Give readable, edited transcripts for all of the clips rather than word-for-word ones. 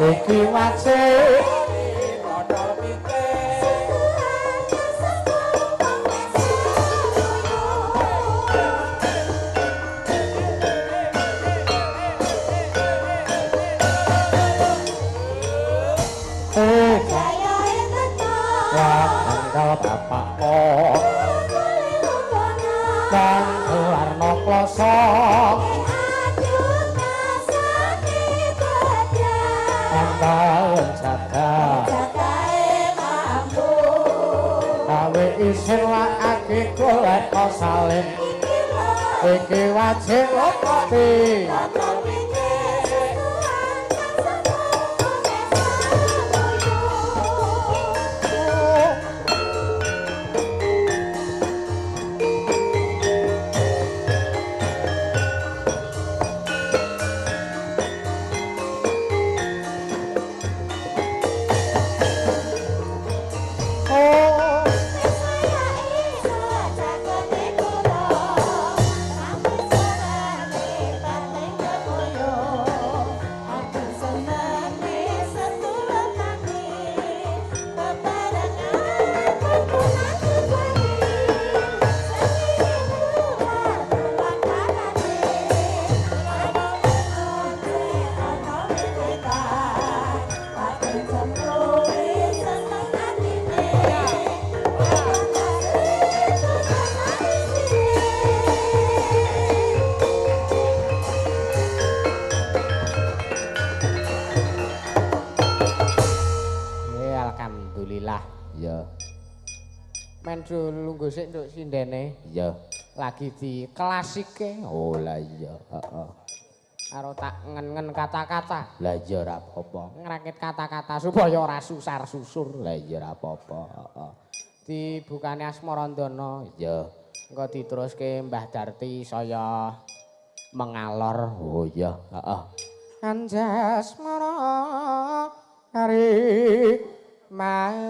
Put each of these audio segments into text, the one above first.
Iki wajib bapakmu kang warna kloso ambaun jaga gawe isin lakake golek salin iki wajib lopati. Lungguh sik nduk sindene. Iya. Lagi di klasike. Oh lah iya, heeh. Karo tak ngen-ngen kata-kata. Lah iya ora apa-apa. Ngrakit kata-kata supaya ora susar-susur. Lah iya ora apa-apa, heeh. Dibukane Asmarandana. Iya. Engko diteruske Mbah Darti saya mengalor. Oh iya, heeh. Anjasmara hari mami.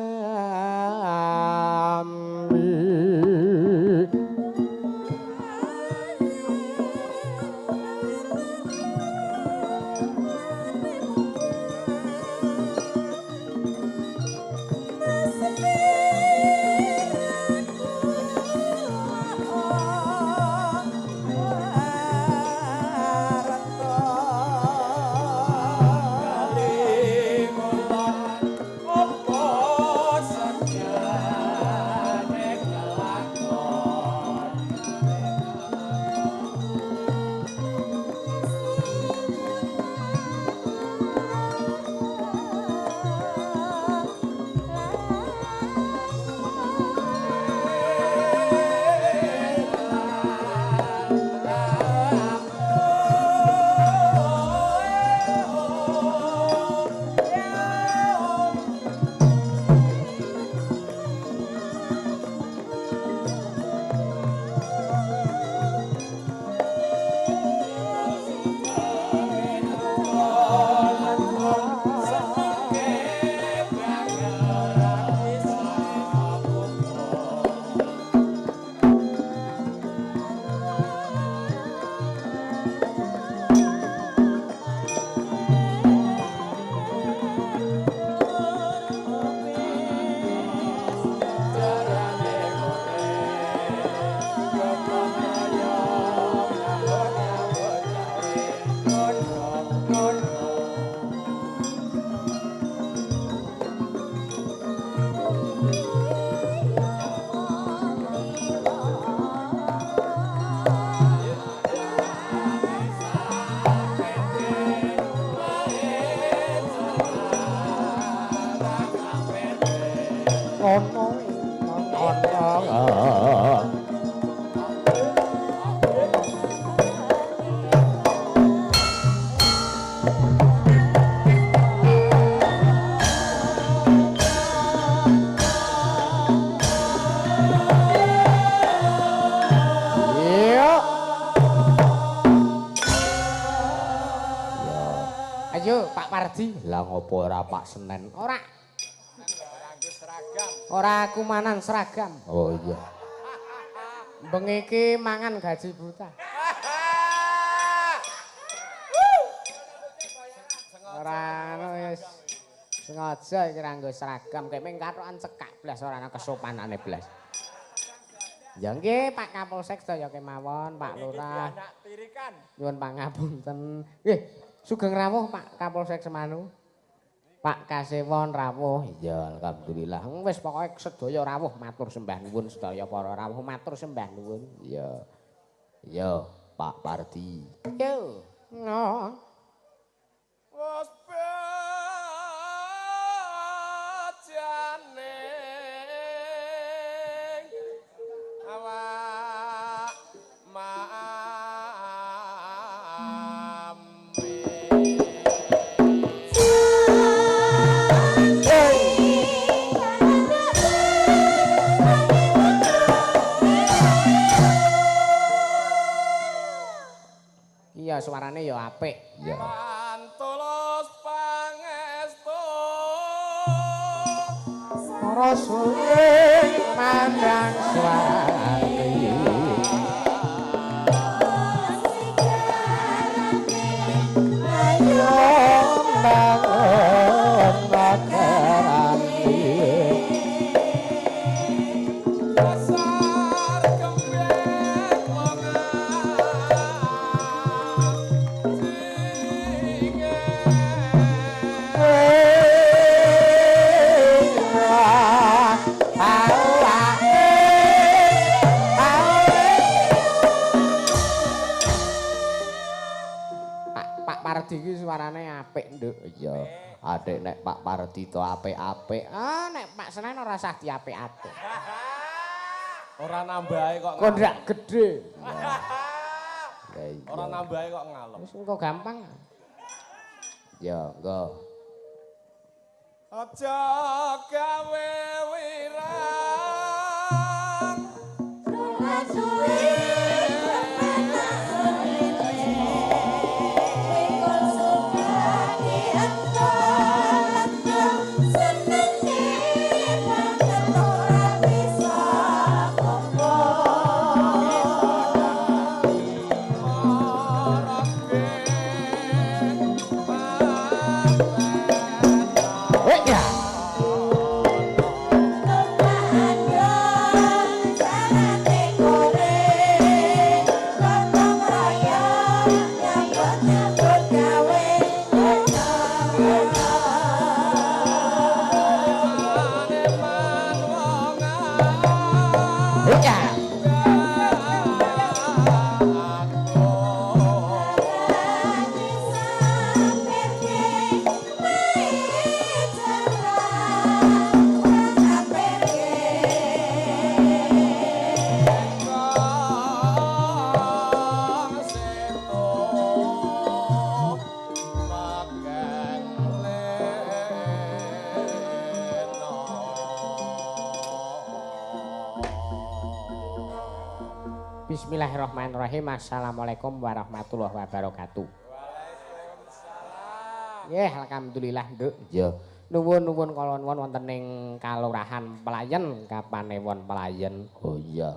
Lah ngopo ora Pak Senen? Ora. Ora kumanan seragam. Oh iya. Bengi iki mangan gaji buta. Ora ngono wis. Sengaja iki ra nggo seragam, kek ming kathokan cekak blas ora ana kesopanane blas. Ya nggih Pak Kapolsek sedaya kemawon, Pak Lurah. Nyuwun pangapunten. Nggih, sugeng rawuh Pak Kapolsek Semanu. Pak Kasewon rawuh. Iya, alhamdulillah. Wis pokoke sedaya rawuh matur sembah nuwun sedaya para rawuh matur sembah nuwun. Iya. Iya, Pak Pardi. Yo. No. Wes bejane awak mame. Iya, suarane ya apik. Iya. Pantulus pangestu para suling mandang swargi. Ayo bangun makarani. Pasar kembang wong asing. Pak Pardi iki suarane apik, Nduk. Iya. Adik nek Pak Pardi to apik-apik. Ah, nek Pak Senen ora usah diapik-apik. Ora nambahi kok. Kontrak gedhe. Iya. Ora nambahi kok ngalem. Wis engko gampang. Ya, engko. Aja gawe wirang. Bismillahirrahmanirrahim. Assalamualaikum warahmatullahi wabarakatuh. Waalaikumsalam. Nggih, alhamdulillah, Nduk. Iya. Nuwun-nuwun kala nuwun wonten ing Kalurahan Playen, Kapanewon Playen. Oh iya.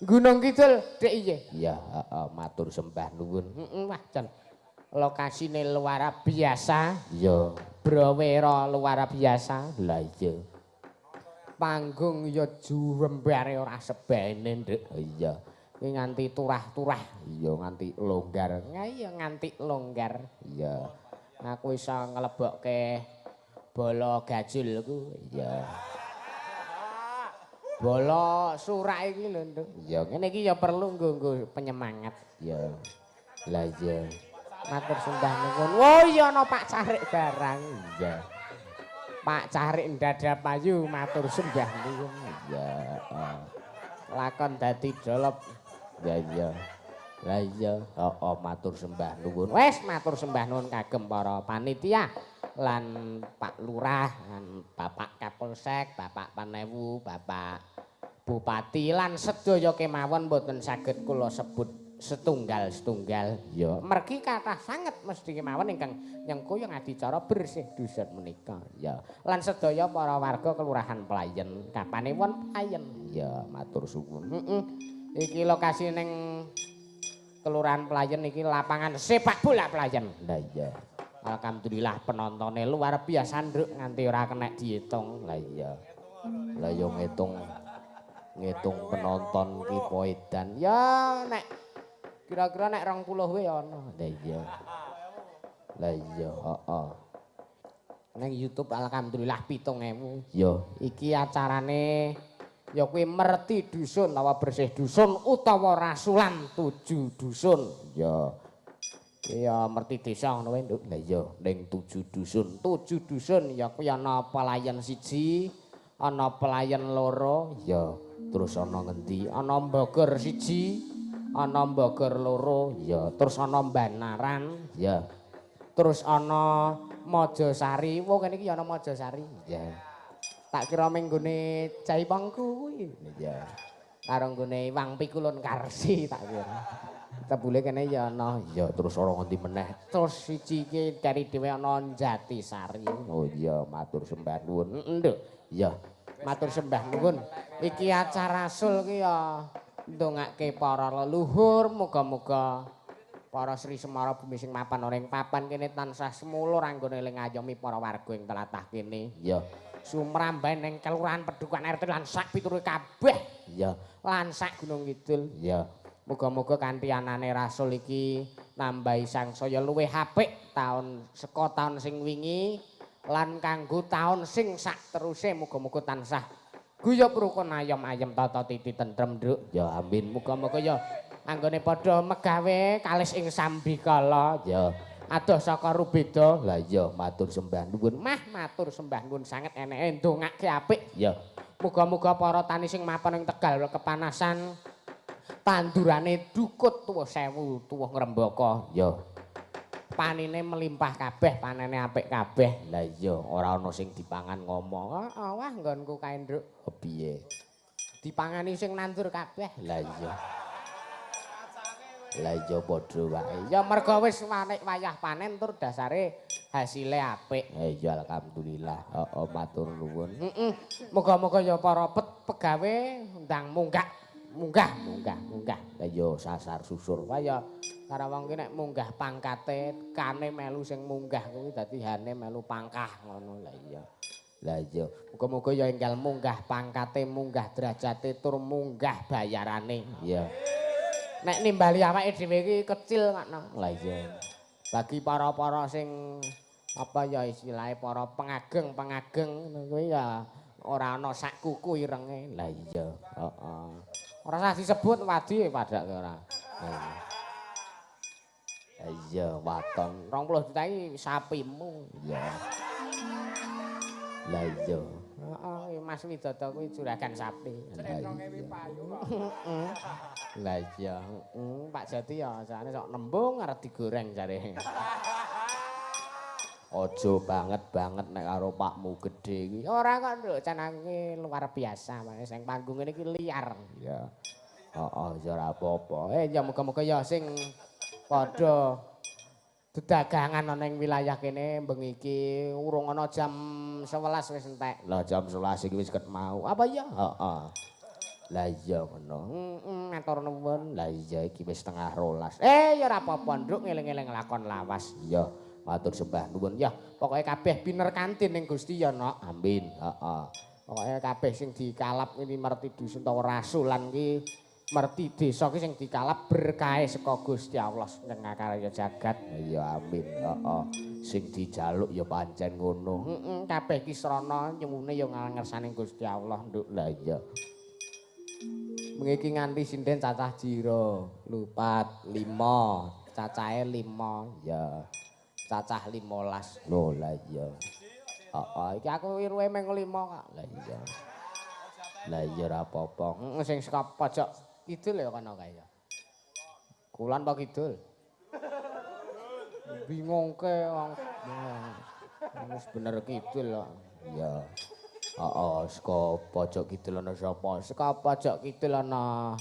Gunung Kidul, Dik iya. Iya, heeh, matur sembah nuwun. Heeh, wah jan. Lokasine luar biasa. Iya. Browera luar biasa. Lah iya. Panggung ya juwembare ora sebene, Nduk. Iya. Iki nganti turah-turah, iya nganti longgar. Iya nganti longgar. Iya. Aku iso nglebokke bola gajulku. Iya. Bola surak iki lho, Nduk. Iya, ngene iki ya perlu nggo penyemangat. Iya. Lah iya. Matur sembah nuwun. Oh iya ana Pak Carik barang. Iya. Pak Carik ndadap payu matur sembah nuwun. Iya. Lakon dadi dolop. Ya iya. Lah iya, heeh matur sembah nuwun. Wis matur sembah nuwun kagem para panitia lan Pak Lurah, lan Bapak Kapolsek, Bapak Panewu, Bapak Bupati lan sedaya kemawon mboten saged kula sebut setunggal-setunggal. Ya, mergi kathah sanget mesti kemawon ingkang nyengkuyung adicara bersih dusun menika. Ya, lan sedaya para warga Kelurahan Playen, Kapanewon Playen. Ya, matur suwun. Heeh. Iki lokasi ning Kelurahan Playen iki lapangan sepak bola Playen. Lah iya. Alhamdulillah penontone luar biasa nduk nganti ora kena diitung. Lah iya. Lah yo ngitung penonton ki poedan. Ya nek kira-kira nek 20 wae ana. Lah iya. Lah iya, heeh. Nang YouTube alhamdulillah 7.000. Yo, iki acarane ya kuwi merti dusun utawa bersih dusun utawa rasulan 7 dusun. Ya. Ya merti desa ngono wae, Nduk. Lah iya, ning 7 dusun. 7 dusun ya kuwi ana pelayan 1, ana pelayan 2, ya. Terus ana ngendi? Ana Bogor 1, ana Bogor 2, ya. Terus ana Banaran, ya. Terus ana Mojosari. Wong kene iki ana Mojosari. Ya. Tak kira ming nggone Jaipongku kuwi. Ya. Karo nggone Iwang Pikulun Karsi tak kira. Tebule kene ya ana. Ya terus ora ngendi meneh. Terus siji iki kari dhewe ana Jatisari. Oh iya, matur sembah nuwun. Heeh, Nduk. Ya, matur sembah nuwun. Iki acara rasul ki ya ndongake para leluhur, muga-muga para Sri Semara bumi sing mapan ana ing papan kene tansah semulur anggone eling ngayomi para warga ing tlatah kene. Ya. Sumrambahe ning kelurahan Pedukuhan RT lan sak piturute kabeh. Ya. Lan sak Gunung Kidul. Ya. Muga-muga kanthi anane rasul iki nambahi sangsaya luwih apik taun saka taun sing wingi lan kanggo taun sing sakteruse muga-muga tansah guyub rukun ayom ayem tata titi tentrem, Nduk. Ya amin. Muga-muga ya anggone padha megawe kalis ing sambikala. Ya. Adoh saka rubeda. Lah iya, matur sembah nuwun. Mah matur sembah nuwun sanget eneke ndongake apik. Ya. Muga-muga para tani sing mapan ing Tegal kepanasan tandurane dukut tuwuh sewu tuwuh ngrembaka. Ya. Panine melimpah kabeh, panene apik kabeh. Lah iya, ora ana sing dipangan ngomong. Heeh, wah nggonku kae, Nduk. Piye? Dipangani sing nandur kabeh. Lah iya. Lah iya padha wae. Ya mergo wis wayah panen tur dasare hasile apik. Ya alhamdulillah. Heeh, matur nuwun. Heeh. Muga-muga ya para pegawe ndang munggah. Munggah, munggah, munggah. Lah ya sasar susur. Wah ya karo wong ki nek munggah pangkate, kane melu sing munggah kuwi dadi hane melu pangkah ngono. Lah iya. Lah iya, muga-muga ya enggal munggah pangkate, munggah derajate tur munggah bayarane. Iya. Nek nimbali awake dhewe iki kecil ngono. Lah iya. Bagi para-para sing apa ya istilahé para pengageng-pengageng ngono kuwi ya ora ana sak kuku irenge. Lah iya, heeh. Ora usah disebut wadi padake ora. Lah iya, waton 20 juta iki sapimu. Iya. Lah iya. Heeh, Mas Widodo kuwi juragan sapi. Lah iya. Lah iya, Pak Jati ya jane sok nembung arep digoreng jare. Aja banget-banget nek karo pakmu gedhe iki. Ora kok, Nduk, jan aku iki luar biasa, sing panggung ngene iki liar. Ya. Heeh, ya ora apa-apa. Ya muga-muga ya sing padha dedagangan ana ing wilayah kene bengi iki urung ana jam 11 wis entek. Lah jam 11 iki wis ket mau. Apa ya? Heeh. Lah iya ngono. Heeh, matur nuwun. Lah iya iki wis 11:30. Ya ora apa-apa, Nduk, ngeling-eling lakon lawas. Iya. Matur sembah nuwun. Ya, pokoke kabeh biner kantin ning Gusti ya, Nok. Amin. Heeh. Pokoke kabeh sing dikalap ini merti dusun utawa rasulan ki merti desa ki sing dikalap berkahe saka Gusti Allah sing ngakarya jagat. Ya amin. Heeh. Sing dijaluk ya pancen ngono. Heeh, kabeh ki srana nyuwune ya ngersane Gusti Allah, Nduk. Lah iya. Mengiki nganti sinden cacah jiro, lupat 5, cacahe 5. Ya. Cacah 15. Lho lah iya. Heeh, iki aku wiruhe mung 5 kok. Lah iya. Lah iya ora apa-apa. Heeh, sing saka pojok kidul ya kono kae ya. Kulon apa kidul? Bingungke wong. Wis bener kidul kok. Iya. Heeh, saka pojok kidul ana sapa? Saka pojok kidul ana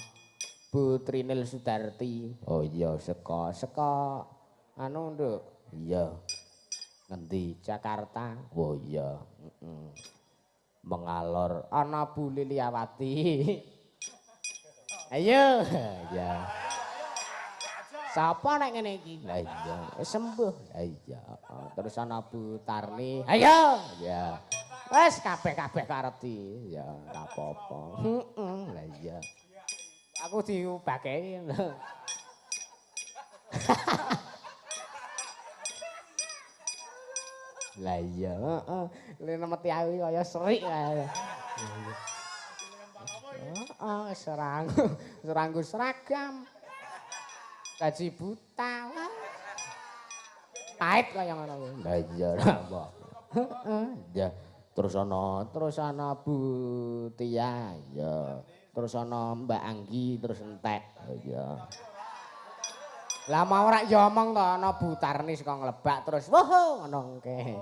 Bu Trinil Sudarti. Oh iya, saka anu, Nduk. Iya. Ngendi? Jakarta. Oh iya. Heeh. Mengalor ana Bu Liliawati. Ayo. Ya. Sapa nek ngene iki? Lah iya, wis sembuh. Lah iya, terus ana Bu Tarni. Ayo. Ya. Wis kabeh-kabeh karep di. Ya, ora apa-apa. Heeh, lah iya. Aku diubake. Lah iya, heeh. Le nemeti aku kaya serik kae. Heeh, serang. Seranggo seragam. Gaji buta. Pahit kaya ngono kuwi. Lah iya ora apa. Heeh, ya. Terus ana Bu Tia, ya. Terus ana Mbak Anggi terus entek. Ya. Lah mau ora ya omong to ana Bu Tarni saka Nglebak terus woho ngono engke.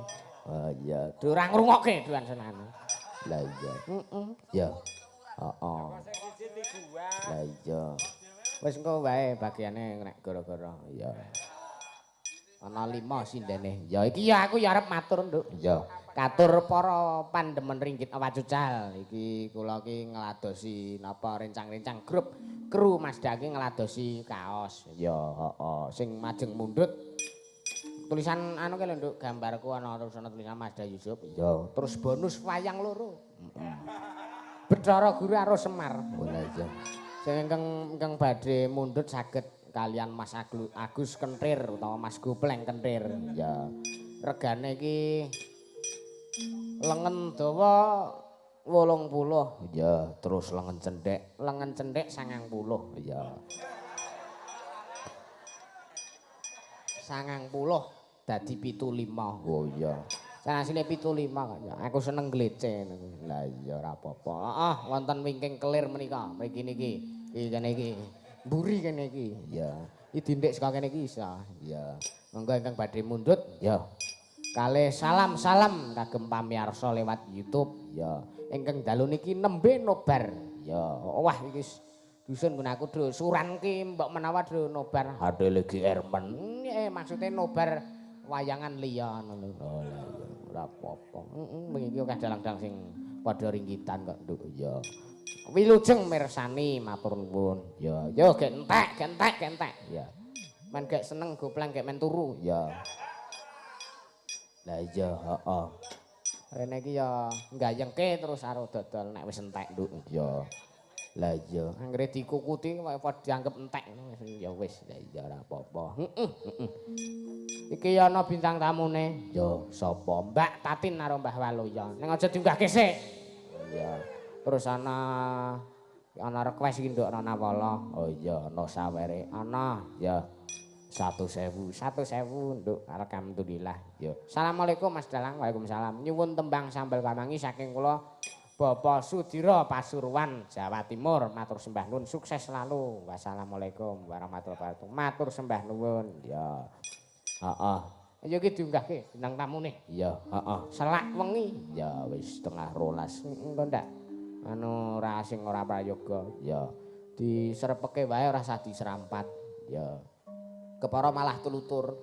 Oh iya, ora ngrungokke duan senane. Lah iya. Heeh. Ya. Heeh. Lah iya. Wis engko wae bagiane nek gara-gara. Ya. Ana 5 sindene. Ya iki ya aku ya arep matur, Nduk. Ya. Katur para pandemen ringgit wacucal. Iki kula iki ngladosi napa rencang-rencang grup kru Mas Daki ngladosi kaos. Ya, heeh. Sing majeng mundhut tulisan anu ki lho, Nduk, gambarku ana terus ana tulisan Mazda Yusuf. Ya, terus bonus wayang loro. Heeh. Bathara Guru karo Semar. Oh lah iya. Sing ingkang badhe mundhut saged kalian Mas Agus Kentir utawa Mas Gopleng Kentir. Ya. Regane iki lengen dawa 80. Ya, terus lengen cendhek, lengen cendhek 90. Ya. 90 dadi 75. Oh iya. Sanasine 75 kok ya. Aku seneng glece. Lah iya ora apa-apa. Heeh, wonten wingking kelir menika mriki niki. Iki kene iki. Mburi kene iki. Ya. Iki dindik saka kene iki iso. Ya. Monggo ingkang badhe mundhut. Ya. Kalih salam-salam kagem pamirsa lewat YouTube. Ya. Ingkang dalu niki nembe nobar. Ya. Wah iki dusun nggon aku do suran ki mbok menawa do nobar HDL GR men. Maksude nobar wayangan liya ngono lho. Oh lah iya ora apa-apa. Heeh, wingi iki akeh dalang-dalang sing padha ringgitan kok, Nduk. Ya. Wilujeng mirsani matur nuwun. Ya, yo gek entek, gek entek, gek entek. Ya. Men gek seneng gopleng gek men turu. Ya. Lah iya, heeh. Rene iki ya nggayengke terus karo dodol nek wis entek, Nduk. Ya. Lah iya, anggere dikukuti kok dianggep entek ya wis, lah iya ora apa-apa. Heeh, heeh. Iki ana bintang tamune. Ya, sapa? Mbak Tatin karo Mbah Waluya. Ning aja diunggahke sik. Iya. Terus ana request iki Nduk ana Nawala. Oh iya, ana sawere. Ana, ya. 1.000, 1.000 Nduk. Alhamdulillah. Ya. Assalamualaikum Mas Dalang. Waalaikumsalam. Nyuwun tembang sambel kamangi saking kula Bapak Sudiro Pasuruan, Jawa Timur. Matur sembah nuwun, sukses selalu. Wassalamualaikum warahmatullahi wabarakatuh. Matur sembah nuwun. Ya. Heeh. Ya iki diunggahke bintang tamune. Iya, heeh. Selak wengi. Ya wis 11:30. Engko ndak anu ora sing ora prayoga. Ya. Diserepeke wae ora usah diserampat. Ya. Kepara malah telutur.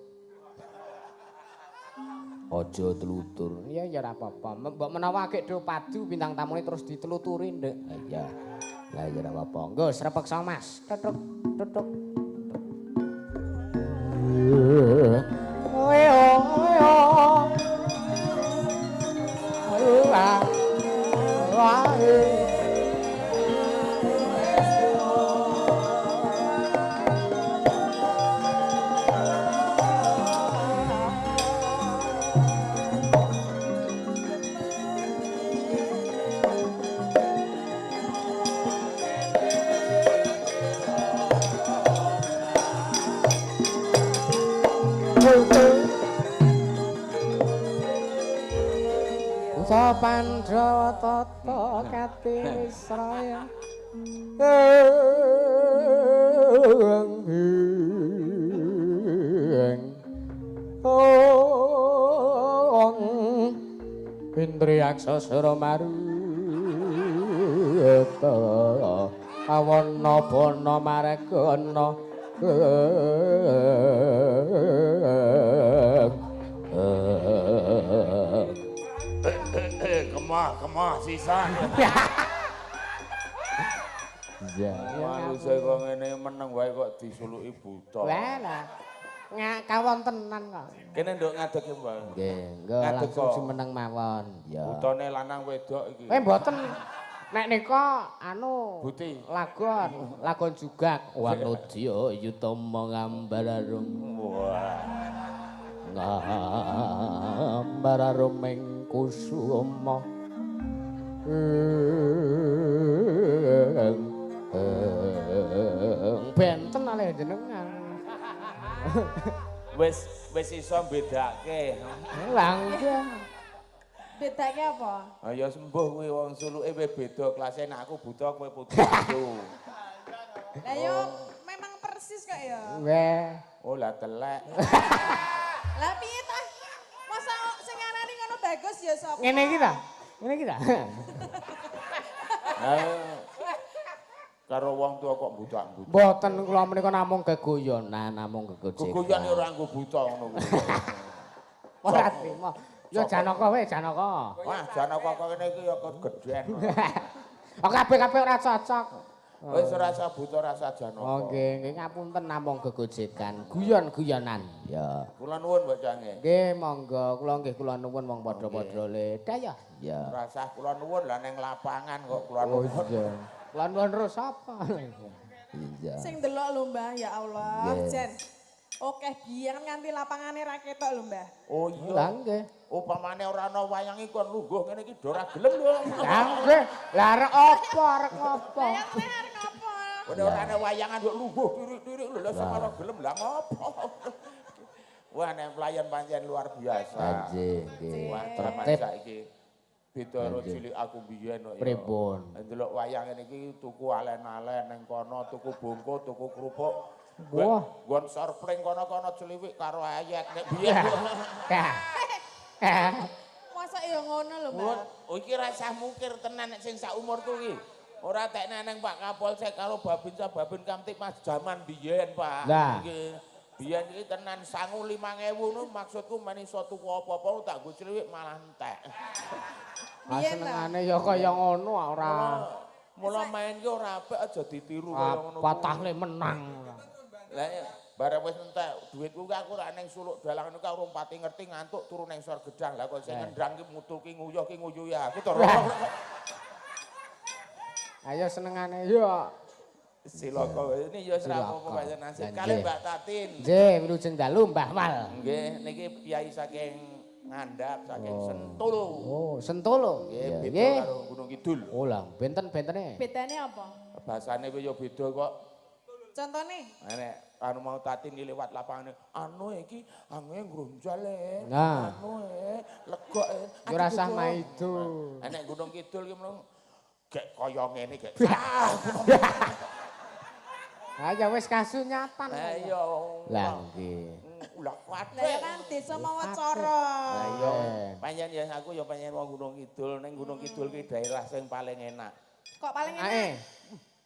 Aja telutur. Iya ya ora apa-apa. Mbok menawa agek do padu bintang tamune terus diteluturi, Nduk. Iya. Lah ya ora apa-apa. Nggo srepek sama Mas. Tutuk tutuk. Oe oe oe. Pandhawa tata katisraya ong Indriyaksa sura maruta awana bana maregana. Kemah, kemah sisan. Iya. Manusa kok ngene meneng wae kok disuluki buta. Lah lah. Kawontenan kok. Kene nduk ngadeg ya, Mbak. Nggih, engko langsung jumeneng mawon. Ya. Butane lanang wedok iki. Eh mboten. Nek nika anu Buti. Lagon, lagon jugak. Wanodya yutama ngambararum. Wah. Ngambararum ing kusuma. Benten alih jenengan. Wis wis iso bedake. Lah nggih. Bedake apa? Ah ya sembuh kuwi wong suluke wis beda kelase nek aku buta kowe putih. Lah yo memang persis kok ya. Nggih. Oh lah telek. Lah piye ta? Masa sing ngarani ngono bagus ya sapa? Ngene iki ta? Ngene iki ta? Karo wong tua kok buta-buta. Mboten kula menika namung geguyonan, namung gegojekan. Geguyon ora nggo buta ngono kuwi. Ora trimo. Ya Janaka wae, Janaka. Wah, Janaka kok ngene iki ya kegedhen. Oh kabeh-kabeh ora cocok. Wis ora usah buta rasa Janaka. Oh nggih, nggih ngapunten namung gegojekan, guyon-guyonan. Ya. Kula nuwun bocange. Nggih, monggo. Kula nggih kula nuwun wong padha-padha le. Dayah. Ya. Rasah kula nuwun lah ning lapangan kok kula Oh nuwun. iya. Kula nuwun terus sapa? Iya. Sing delok lho Mbah, ya Allah, Jen. Oke, biyen nganti lapangane ra ketok lho Mbah. Oh iya. Lah nggih. Upamane ora ana wayang iki kon lungguh ngene iki do ora gelem lho. Lah nggih. Lah arek apa arek apa? Lah ya arek apa? Nek ora ana wayangan kok lungguh tirik-tirik lho lah sing ora gelem lah ngopo. Wah nek pelayan pancen luar biasa. Nggih, nggih. Wah tertib saiki. Beda karo cilik aku biyen kok ya. Pripun? Ndelok wayang ngene iki tuku alen-alen ning kono, tuku bungkus, tuku kerupuk. Wah, nggon sorpling kono-kono celiwik karo ayek nek biyen. Mosok ya ngono lho, Mbak. Oh iki rasah mukir tenan nek sing sak umurku iki. Ora tekne nang Pak Kapolsek karo Babinsa Babin Kamtibmas jaman biyen, Pak. Iki biyen iki tenan sangu 5000 nu maksudku men iso tuku apa-apa tak nggo celiwik malah entek. Biyen ta. Senengane ya kaya ngono ora. Mula main ki ora apik aja ditiru kaya ngono. Patah le menang. Lah bareng wis entek duitku ki aku ora ning suluk dalangan ku urung pati ngerti ngantuk turu ning sor gedang. Lah kok sing ngendang ki mutu ki nguyuh ki nguyuhi aku to. Ayo senengane yo. Silaka ini ya ora apa-apa pancen nasib. Kalih Mbak Tatin. Nggih, wilujeng dalu Mbah Wal. Nggih, niki piyai saking Ngandhap saking Sentul. Oh, Sentul. Nggih, beda karo Gunung Kidul. Oh lah, benten-bentene. Bedane apa? Bahasane kuwi ya beda kok. Contone? Nek anu mau Tatin iki lewat lapangane, anu iki ange ngrunjal e. Nah. Anu e, lega e. Ya ora usah maido. Nek Gunung Kidul ki mung gek kaya ngene gek. Ha ya wis kasunyatan. Lah iya. Lah nggih. Lah kuwate. Lah kan desa mawa cara. Lah iya, pancen ya aku ya pancen wong Gunung Kidul, ning Gunung Kidul ki daerah sing paling enak. Kok paling enak?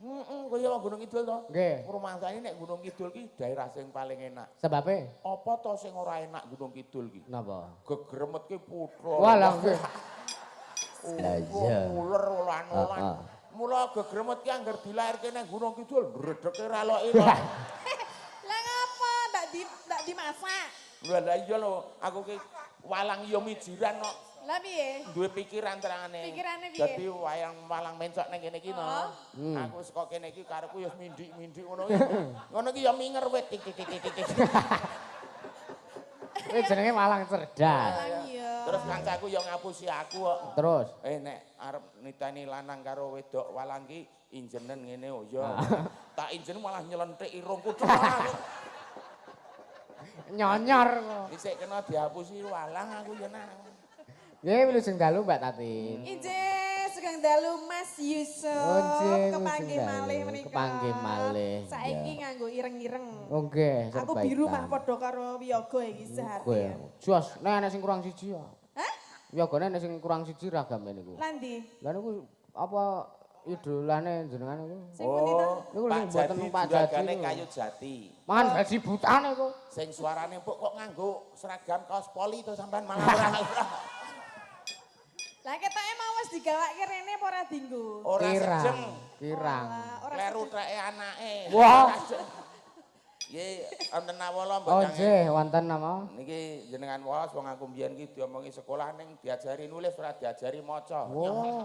Heeh, kaya wong Gunung Kidul to. Nggih. Rumangsane nek Gunung Kidul ki daerah sing paling enak. Sebabe? Apa to sing ora enak Gunung Kidul ki? Napa? Gegremet ki putra. Wah lah nggih. Lah iya. Uler olan-olan. Mula gegremet ki angger dilairke nang Gunung Kidul ndredeke ra loke. Lah ngapa ndak dimasak? Lah lah iya lho, aku ki walang ya mijiran kok. Lah piye? Duwe pikiran terangane. Pikirane piye? Dadi wayang walang mencok ning kene iki no. Aku saka kene iki karepku ya mindik-mindik ngono ki. Ngono ki ya minger wit tik tik tik tik. Kuwi jenenge walang cerdas. Walang iya. Terus kancaku ya ngapusi aku kok. Terus nek arep niteni lanang karo wedok walang ki injenen ngene oh ya. Tak injen malah nyelentik irungku tok. Nyonyor kok. Isik kena dihapusi walang aku ya nang. Nggih wilujeng dalu Mbak Tatin. Injih sugeng dalu Mas Yusuf. Kepanggih malih menika. Kepanggih malih. Saiki nganggo ireng-ireng. Oh nggih, Aku biru mah padha karo wiyaga iki sehati. Jos, nek ana sing kurang siji ya. Hah? Wiyagane nek sing kurang siji ragame niku. Lah ndi? Lah niku apa idolane jenengan niku? Sing pundi to? Niku lho mboten Pak Juragane Jati. Kayu jati. Mangan gaji butane kok. Sing suarane empuk kok nganggo seragam kaos poli to sampean malah ora. Lah ketoke mau wis digawake rene apa ora dinggo? Ora sejeng. Kirang. Kleru treke anake. Wah. Nggih, wonten nawala mbok. Oh nggih, wonten napa? Niki jenengan waos wong aku mbiyen iki diomongi sekolah ning diajari nulis ora diajari maca. Oh.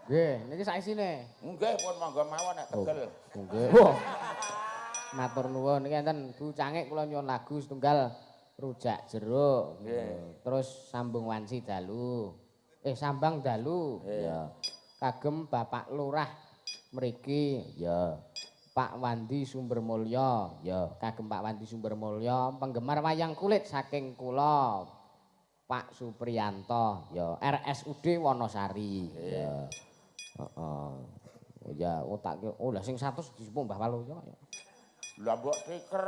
Nggih, niki sak isine. Nggih, pun monggo mawon nek tegel. Nggih. Wah. Matur nuwun niki enten Bu Cangik kula nyuwun lagu setunggal Rujak Jeruk. Nggih. Terus Sambung Wanci Dalu. Sambang Dalu. Ya. Kagem Bapak Lurah mriki. Ya. Pak Wandi Sumbermulya, ya kagem Pak Wandi Sumbermulya, penggemar wayang kulit saking kula Pak Supriyanto, ya RSUD Wonosari, ya. Heeh. Ya otak oh lah sing 100 disepuk Mbah Waluyo ya. Lah mbok tiker.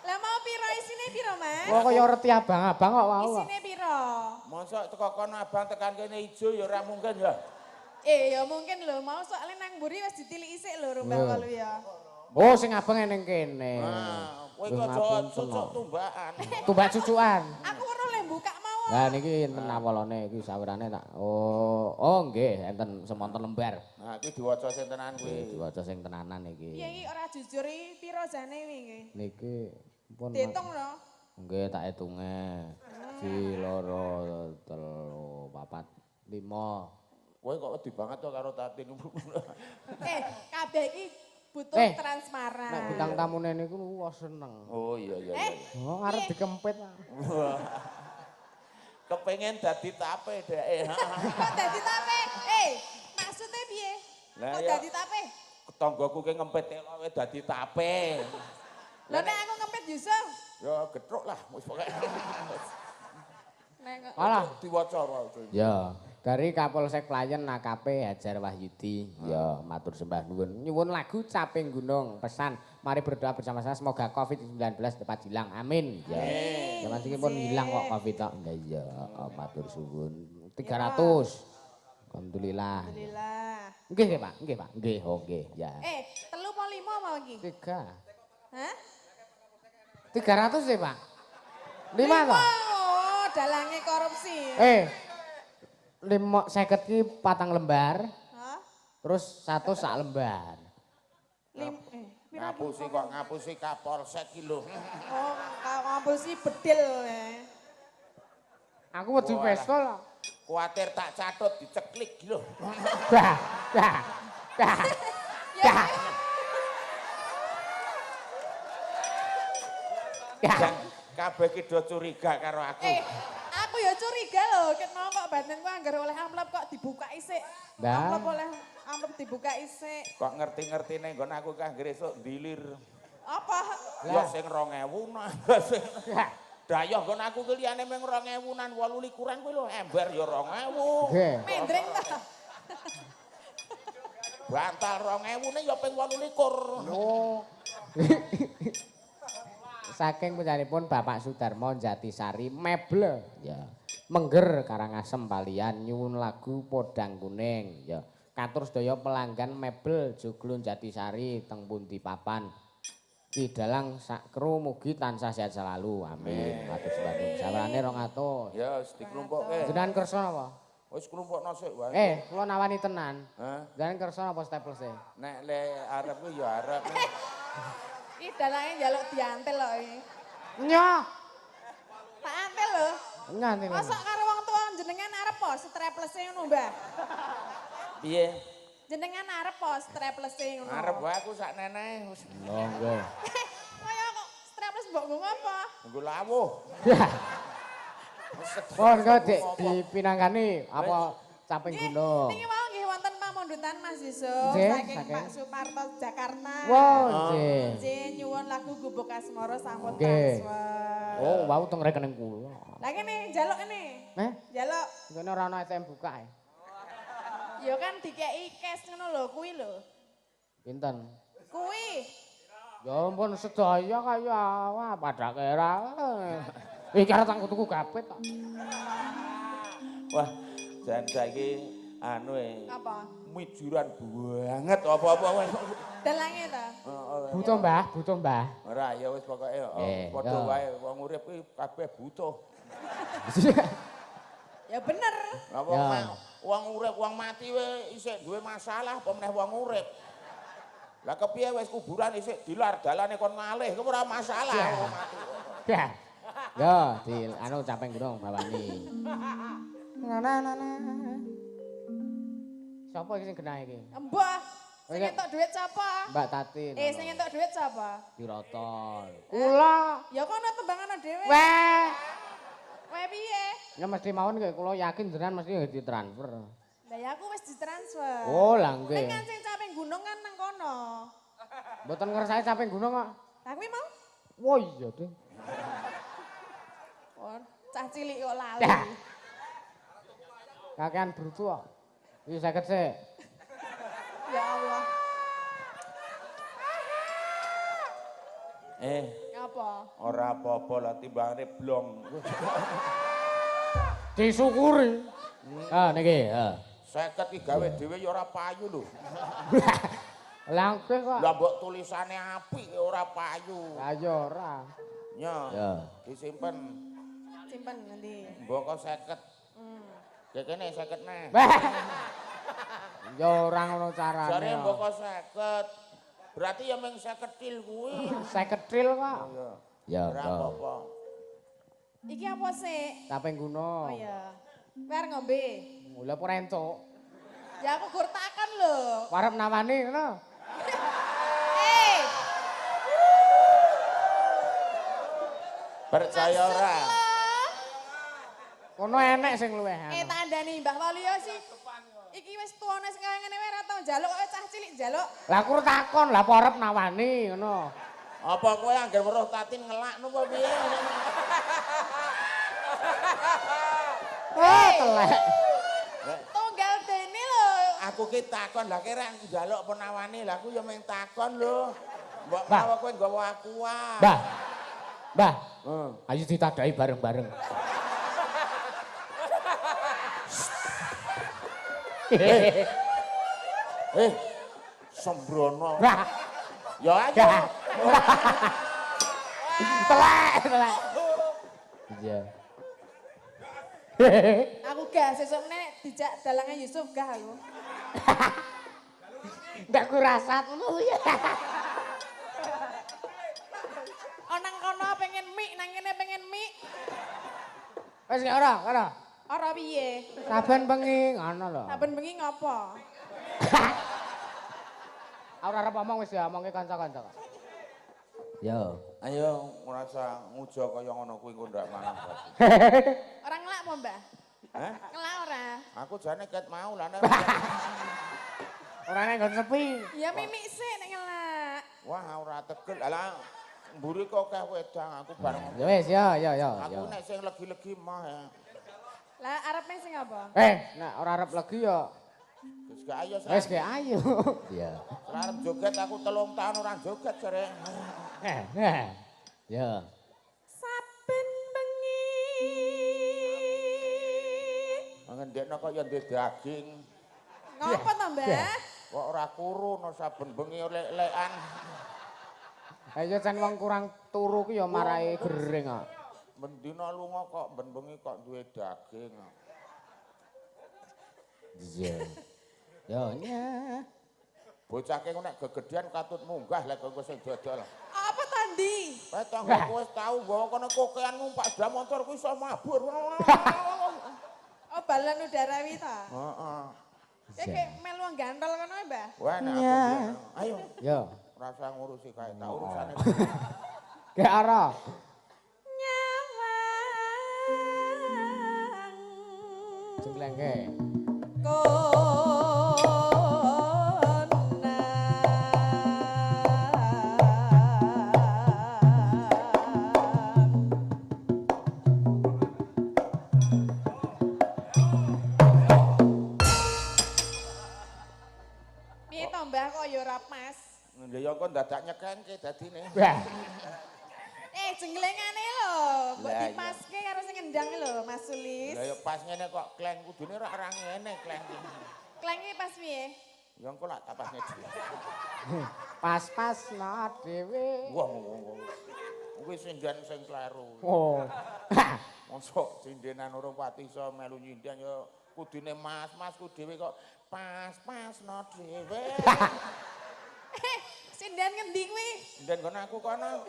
Lah mau piro isine piro, Mas? Wah kaya reti abang-abang kok wau. Isine piro? Mosok teko kono abang tekan kene ijo ya ora mungkin ya. Ya mungkin lho, mau soalnya nang mburi wis ditiliki sik lho Mbah Waluyo. Oh, sing abang ning kene. Nah, kowe kok aja cucuk tumbakan. Tumbak cucukan. Aku ora oleh buka mawon. Lah niki enten awalane iki sawirane tak. Oh, oh nggih enten semonten lembar. Nah, iki diwaca sing tenan kuwi. Nggih, diwaca sing tenanan iki. Piye iki ora jujur iki piro jane wingi? Niki pun diitung lho. Nggih, tak hitunge. 1, 2, 3, 4, 5. Kowe kok wedi banget to karo Tatin. Kabeh iki butuh transparan. Nek bintang tamune niku wah seneng. Oh iya iya iya. Oh arep dikempit. Kepengen dadi tape dheke. Kok dadi tape? Maksudnya piye? Kok dadi tape? Tanggoku ki ngempit telo kowe dadi tape. Lah nek aku ngempit Yusuf? Ya getruk lah wis pokoke. Alah diwaca ora. Ya. Dari Kapolsek Playen AKP Hajar Wahyudi, ya matur sembah nuwun. Nyuwun lagu Caping Gunung, pesan mari berdoa bersama-sama semoga Covid-19 cepat hilang. Amin. Ya. Zaman iki pun hilang kok Covid tok. Ya iya, matur suwun. 300. Alhamdulillah. Alhamdulillah. Nggih nggih Pak, nggih Pak. Nggih, oh nggih, ya. 3 apa 5 mau iki? 3. Hah? 300 sih, Pak. 5 toh? Oh, dalange korupsi. 50 ki 4 lembar. Hah? Terus 1 sak lembar. Ngapusi kok ngapusi Kapolsek ki lho. Oh, ngapusi bedil. Aku wedi pistol. Kuatir tak catut diceklik ki lho. Bah, bah. Bah. Bah. Jan kabeh ki do curiga karo aku. Aku ya curiga lho, ket mau kok batinku anggar oleh amplop kok dibuka isik. Amplop oleh amplop dibuka isik. Kok ngerti-ngertine nggon aku kah esuk ndilir. Apa? Ya sing 2000-an. Sing dayoh nggon aku ki liyane mung 2000-an 28-an kuwi lho, ember ya 2000. Nggih. Mendreng ta. Bantal 2000-ne ya ping 28. Oh. Saking panjenenganipun Bapak Sudarmo Jatisari Meble ya. Mengger Karangasem Palian nyuwun lagu Podang Kuning ya. Katur sedaya pelanggan mebel Joglo Jatisari teng pundi papan. Ki dalang sak kru mugi tansah sehat selalu. Amin. Matur sembah nuwun. Sawerane 200. Ya wis diklumpukke. Jenengan kersa napa? Wis klumpukno sik wae. Kula nawani tenan. Hah? Jenengan kersa napa staplese? Nek le arep ku ya arep. Iki dalange njaluk diantel kok iki. Nyoh. Tak antel lho. Nganti. Mosok karo wong tuwa jenengan arep po streplese ngono, Mbah? Piye? Jenengan arep po streplese ngono. Arep wae aku sak nenehe. Monggo. Kaya kok streples mbok nggo ngapa? Nggo lawuh. Pon kok Dik dipinangkani apa Caping Gunung. Niki wau nggih wonten pamundutan Mas Yusuf saking Pak Suparto Jakarta. Wah, nggih. Nggih nyuwun lagu Gubuk Asmara sampun transfer. Oh, wau teng rekening kula. Lah kene njaluk kene. Heh? Njaluk. Kene ora ana ATM buka e. Ya kan dikeki cash ngono lho kuwi lho. Pinten? Kuwi. Ya ampun sedaya kaya wah padake ora. Iki arep tak tuku kabeh tok. Wah, jan saiki anu e. Apa? Mijuran banget apa-apa wis. Dalange ta? Butuh Mbah, butuh Mbah. Ora ya wis pokoke padha wae wong urip kuwi kabeh butuh. Ya bener. Lah wong wong urip wong mati we isih duwe masalah apa meneh wong urip. Lah kepiye wis kuburan isih dilar dalane kon ngalih kuwi ora masalah wong mati. Ya. Yo, di anu capeng gunung bawani. Na na na na. Sapa iki sing genah iki? Mbah, sing entuk dhuwit sapa? Mbak Tatin. Eh, sing entuk dhuwit sapa? Dirotol. Kula. Ya kono tembangane dhewe. Weh. Weh piye? Ya mesti mawon nggih kula yakin jenengan mesti ditransfer. Lah ya aku wis ditransfer. Oh, lah nggih. Ning kan sing caping gunung kan nang kono. Mboten ngersake caping gunung kok. Lah kuwi mau? Wah iya, Ding. Oh, cah cilik kok lali. Kakean brutu kok. Iki 50 sik. Ya Allah. Eh, Ngapa? ora apa-apa lah timbangane blong. Disyukuri. Ah niki, heeh. 50 iki gawe dhewe ya ora payu lho. Lah nggih kok. Lah mbok tulisane apik ya ora payu. Lah ya ora. Nya. Ya. Disimpen. Simpen nanti. Mbok kok 50. Ya kene 50 neh. Ya ora ngono carane. Jare mbok kok 50. Berarti ya mung 50 til kuwi. 50 til kok. Iya. Ya, Ora apa-apa. Iki apa sih? Caping gunung. Oh iya. Kowe arep ngombe. Lah ora entuk. Ya aku gur takon lho. Warep nawani ngono. Eh, Percaya ora? Kono enek sing luweh. Eh, tak andani Mbah Waluyo sih. Iki wis tuwane sing kaya ngene wae ora tau njaluk kok cah cilik njaluk. Lah aku takon, lah apa arep nawani ngono. Apa kowe angger weruh Tatin ngelak nopo piye? Oh, telek. Tunggal dene lho. Aku ki takon lah kira njaluk apa nawani, lah aku ya mung takon lho. Mbok menawa kowe nggawa aku wae. Mbah. Mbah. Heeh. Ayo ditadai bareng-bareng. Eh, sembrono. Mbah. Ya ayo. Telek, telek. Iya. Aku gak sesuk meneh dijak dalange Yusuf gak aku. Ndak ku rasat ngono ya. Oh nang kono pengen mie, nang kene pengen mie. Wis gak ora, ora. Ora piye? Saben bengi ngono lho. Saben bengi ngopo? Ora arep omong wis diomongke kanca-kanca. Yo. Ayo ngrasa ngujo kaya ngono kuwi engko ndak mangan. Ora ngelak apa, Mbah? Hah? Ngelak ora? Aku jane ket mau lah nek. Ora nek nggon sepi. Ya mimik sik nek ngelak. Wah, ora tegel. Alah, mburi kok akeh wedang aku bareng. Ya wis ya ya ya. Aku nek sing legi-legi mah ya. Lah arepe sing apa? Eh, nek ora arep legi ya Wis gak ayo. Wis gak ayo. Iya. Ora arep joget aku 3 tahun ora joget jare. Ya. Saben bengi. Ngendekno kok ya ndek daging. Ngopo to, Mbah? Kok ora kuru no saben bengi lek-lekan. Ayo jan wong kurang turu ku ya marahi gering kok. Mendina lunga kok ben bengi kok duwe daging. Iya. Yo nya. Bocah ki nek gegedean katut munggah lek kowe sing dodol. Apa tandi? Kowe tanggoku wis tau nggawa kono kokean numpak sepeda motor kuwi iso mabur. Oh, balon udara wi ta? Heeh. Kayak melu wong gantol kono ae, Mbah. Wah, nek aku biyen. Ayo. Yo. Rasa ngurusi kae tak urusane. Gak ora. Nyawang. Jengklengke. Piye to, Mbah, kok ya ora pas? Lha ya kok dadak nyekengke dadine. Wah. Eh, jenglengane lho, mbok Lah, iya. dipaske karo sing ngendang lho, Mas Sulis. Lah ya pas ngene kok kleng kudune ora ora ngene kleng. Klenge pas piye? Ya engko lak tak pasne dhewe. Pas-pas no dhewe. Wah, kuwi sinden sing kleru. Oh. Mosok sindenan urung pati iso melu nyinden ya kudune mas-masku dhewe kok pas-pasno dhewe. Sinden ngendi kuwi? Sinden kono aku kono.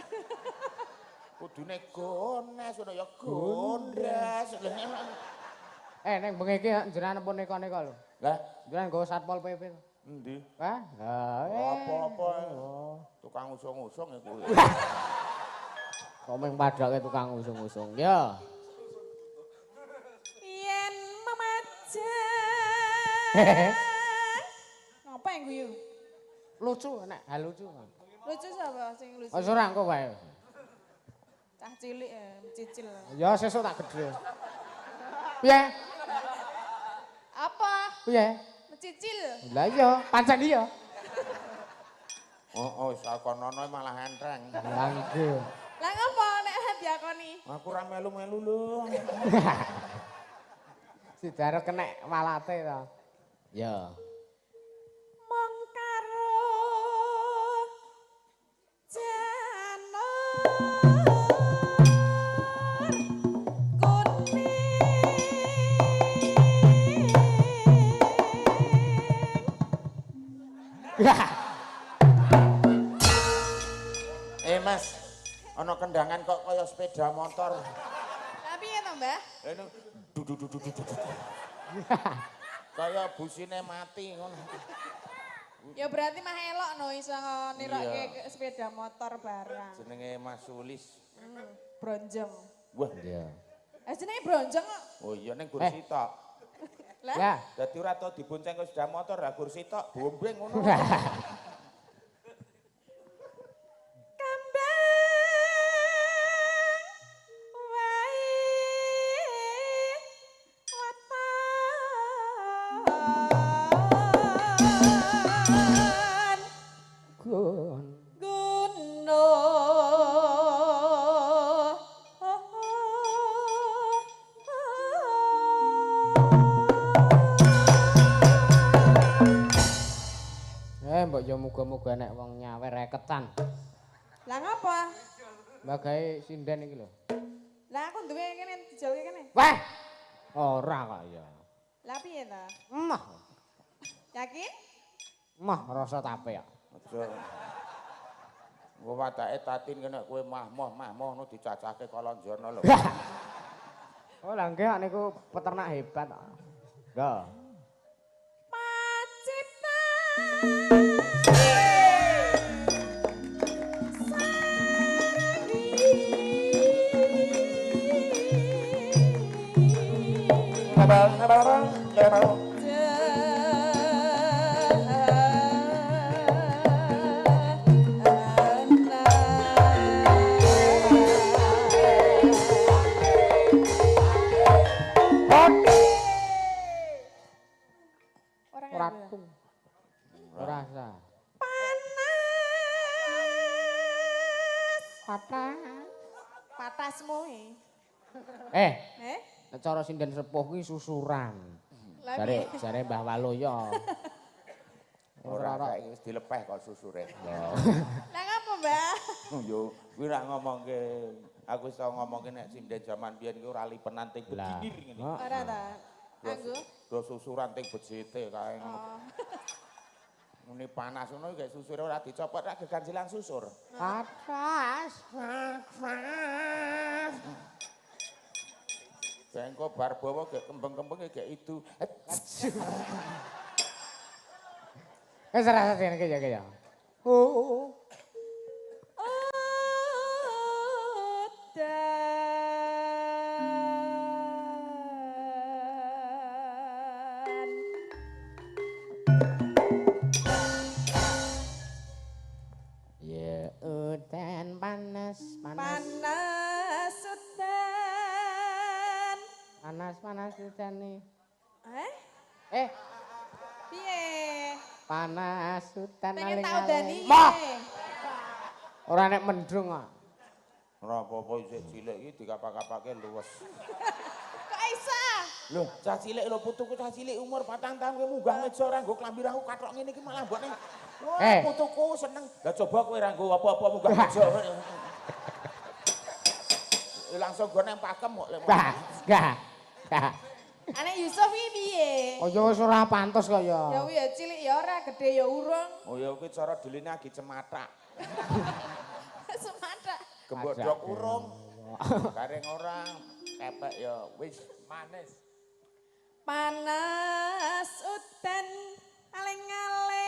Kudune gones ngono ya gondes. Eh ning bengi iki jenengan pun neka-neka lho. Lah, jenengan nggawa Satpol PP. Endi? Hah? Lah, apa-apa. Tukang usung-usung iku. Kok mung padhake tukang usung-usung ya. Yen memajang. Ngapa yang guyu? Lucu nek hal lucu. Lucu sapa sing lucu? Wis ora engko wae. Cah cilik cicil. Ya sesuk tak gedhe. Piye? Apa? Piye? Mencicil. Lah iya, pancen iya. Oh, wis akonono malah enteng. Lah nggih. Lah ngopo nek diakoni? Aku ora melu-melu lho. Sidaro kenek walate to. Ya. Mong karo janur kuning. Mas, ana kendangan kok kaya sepeda motor. Lah piye to, Mbah? Ini du du du du du du. Kaya busine mati ngono. Ya berarti mah elok no iso nirokke sepeda motor barang. Jenenge Mas Sulis. Bronjong. Wah, iya. Jenenge bronjong kok. Oh iya ning kursi tok. Lah. Ya. Dadi ora tau dibonceng karo sepeda motor, lah kursi tok bombeng ngono. Kembang wae weton Gun. gunung. Mbok ya muga-muga nek wong nyawer reketan. Lah ngapa? Mbak gawe sinden iki lho. Lah aku duwe kene dijolke kene. Wah. Ora kok ya. Lah piye ta? Mah. Yakin? Mah rasa tape ya. Aja. Engko watake tatin kena kowe mah-moh ngono dicacahke kalonjono lho. Oh lah nggih niku peternak hebat kok. Nggo. Pacitan. Ora tung. Ora sah. Panas. Patas. Patasmu Eh, Eh? nek cara sinden sepuh kuwi susuran. Lah Jare jare Mbah Waluyo. Ora saiki wis dilepeh kok susure. Lah ngapa, Mbah? Yo kuwi ra ngomongke aku iso ngomongke nek sinden jaman biyen kuwi ora lipenan ting Lah. bedinir ngene. Ora ta. Anggo. Do susuran ting bejete kae ngono. Oh. Muni panas ngono gek susure ora dicopot ra geganjilan susur. Patas. Bengko bar bawa gek kembeng-kembeng gek itu. Wis ora sing iki ya ya. Oh. Udan. Ya udan panas panas Panas udan. panas panas udan nih. Eh? Eh, Piye? panas udan Pengen tak aling-aling. udani. Mah, ora nek mendung kok. Ora apa-apa isih cilik iki dikapak-kapake luwes. Kok isa? Loh, cah cilik lho putuku cah cilik umur 4 tahun kowe munggah meja ora nggo klambi ra kathok ngene iki malah mbok ning. Wah, putuku seneng. Lah coba kowe ora nggo apa-apa munggah meja. Langsung go nang pakem kok lek. Gak, gak. Anek Yusuf iki piye? Kaya wis ora pantes kaya. Ya kuwi ya cilik ya ora, gede ya urung. Oh ya kuwi cara deline agi cematak. Sematak. Gembodok urung. Garing ora, kepek ya wis Manis. Panas udan aling-aling.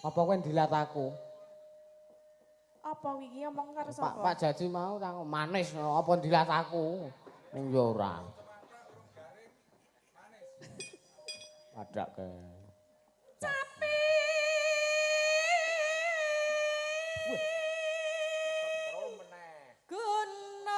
Apa kowe ndilat aku? Apa wingi omong karo Pak sapa? Pak Jaji mau tak manis apa ndilat aku? Ning ya ora. Padake. Capek. Gunung.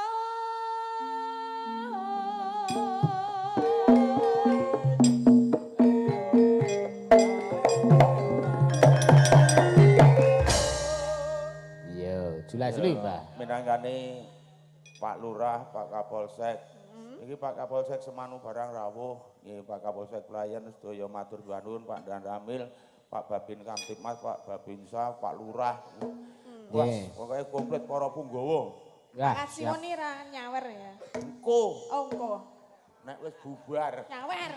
Iya, jelas lho, Mbah. Minangkane Pak Lurah, Pak Kapolsek. Iki Pak Kapolsek semanu barang rawuh, nggih Pak Kapolsek pelayan sedaya matur nuwun Pak Danramil, Pak Babin Kamtibmas, Pak Babinsa, Pak Lurah. Wah, pokoke komplit para punggawa. Ya, Kasih woni ra nyawer ya. Engko Oh, engko. nek wis bubar. Nyawer.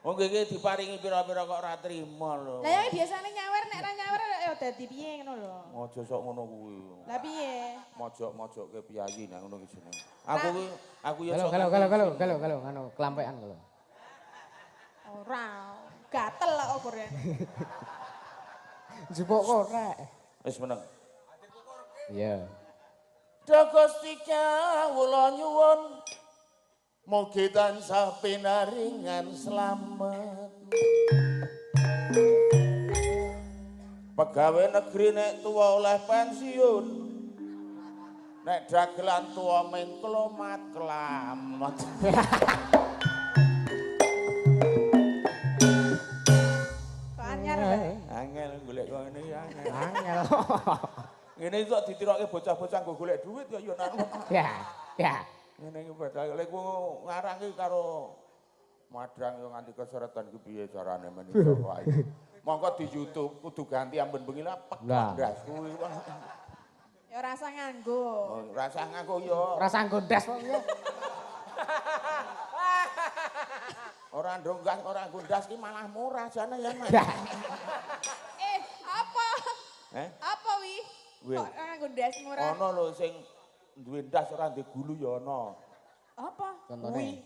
Wong iki diparingi pira-pira kok ora trima lho. Lah ya biasane nyawer nek ra nyawer ya dadi piye ngono lho. Aja sok ngono kuwi. Lah piye? Mojok-mojokke piyayi nek ngono ki jenenge. Aku kuwi aku ya Galo sok galo galo galo galo galo ngono kelampekan galo. Ora. Gatel kok okure. Jupuk korek. Wis meneng. Iya. Duh Gusti kawula nyuwun mugi tansah pinaringan slamet. Pegawai negeri nek tuwa oleh pensiun. Nek dagelan tuwa mengklomat kelamet. Kok anyar, Mbak? Angel golek kok ngene iki angel. Angel. Ngene iki kok ditirokke bocah-bocah nggo golek duit kok ya nang. Ya, ya. Ngene iki bocah lek ngarang iki karo madang yo nganti keseretan ki piye carane menungso kok iki. Mongko di YouTube kudu ganti amben bengi lah pek Lah. ndas kuwi. Ya rasa nganggo. Oh, rasah nganggo yo. Rasa nggondas kok ya. Ora ndonggas ora nggondas ki malah murah jane ya Mas. Ya. Eh, apa? Eh? Apa wi? Wih. Kok nganggo ndas murah? Ana lho sing duwe ndas ora duwe gulu ya ana. Apa? Contone.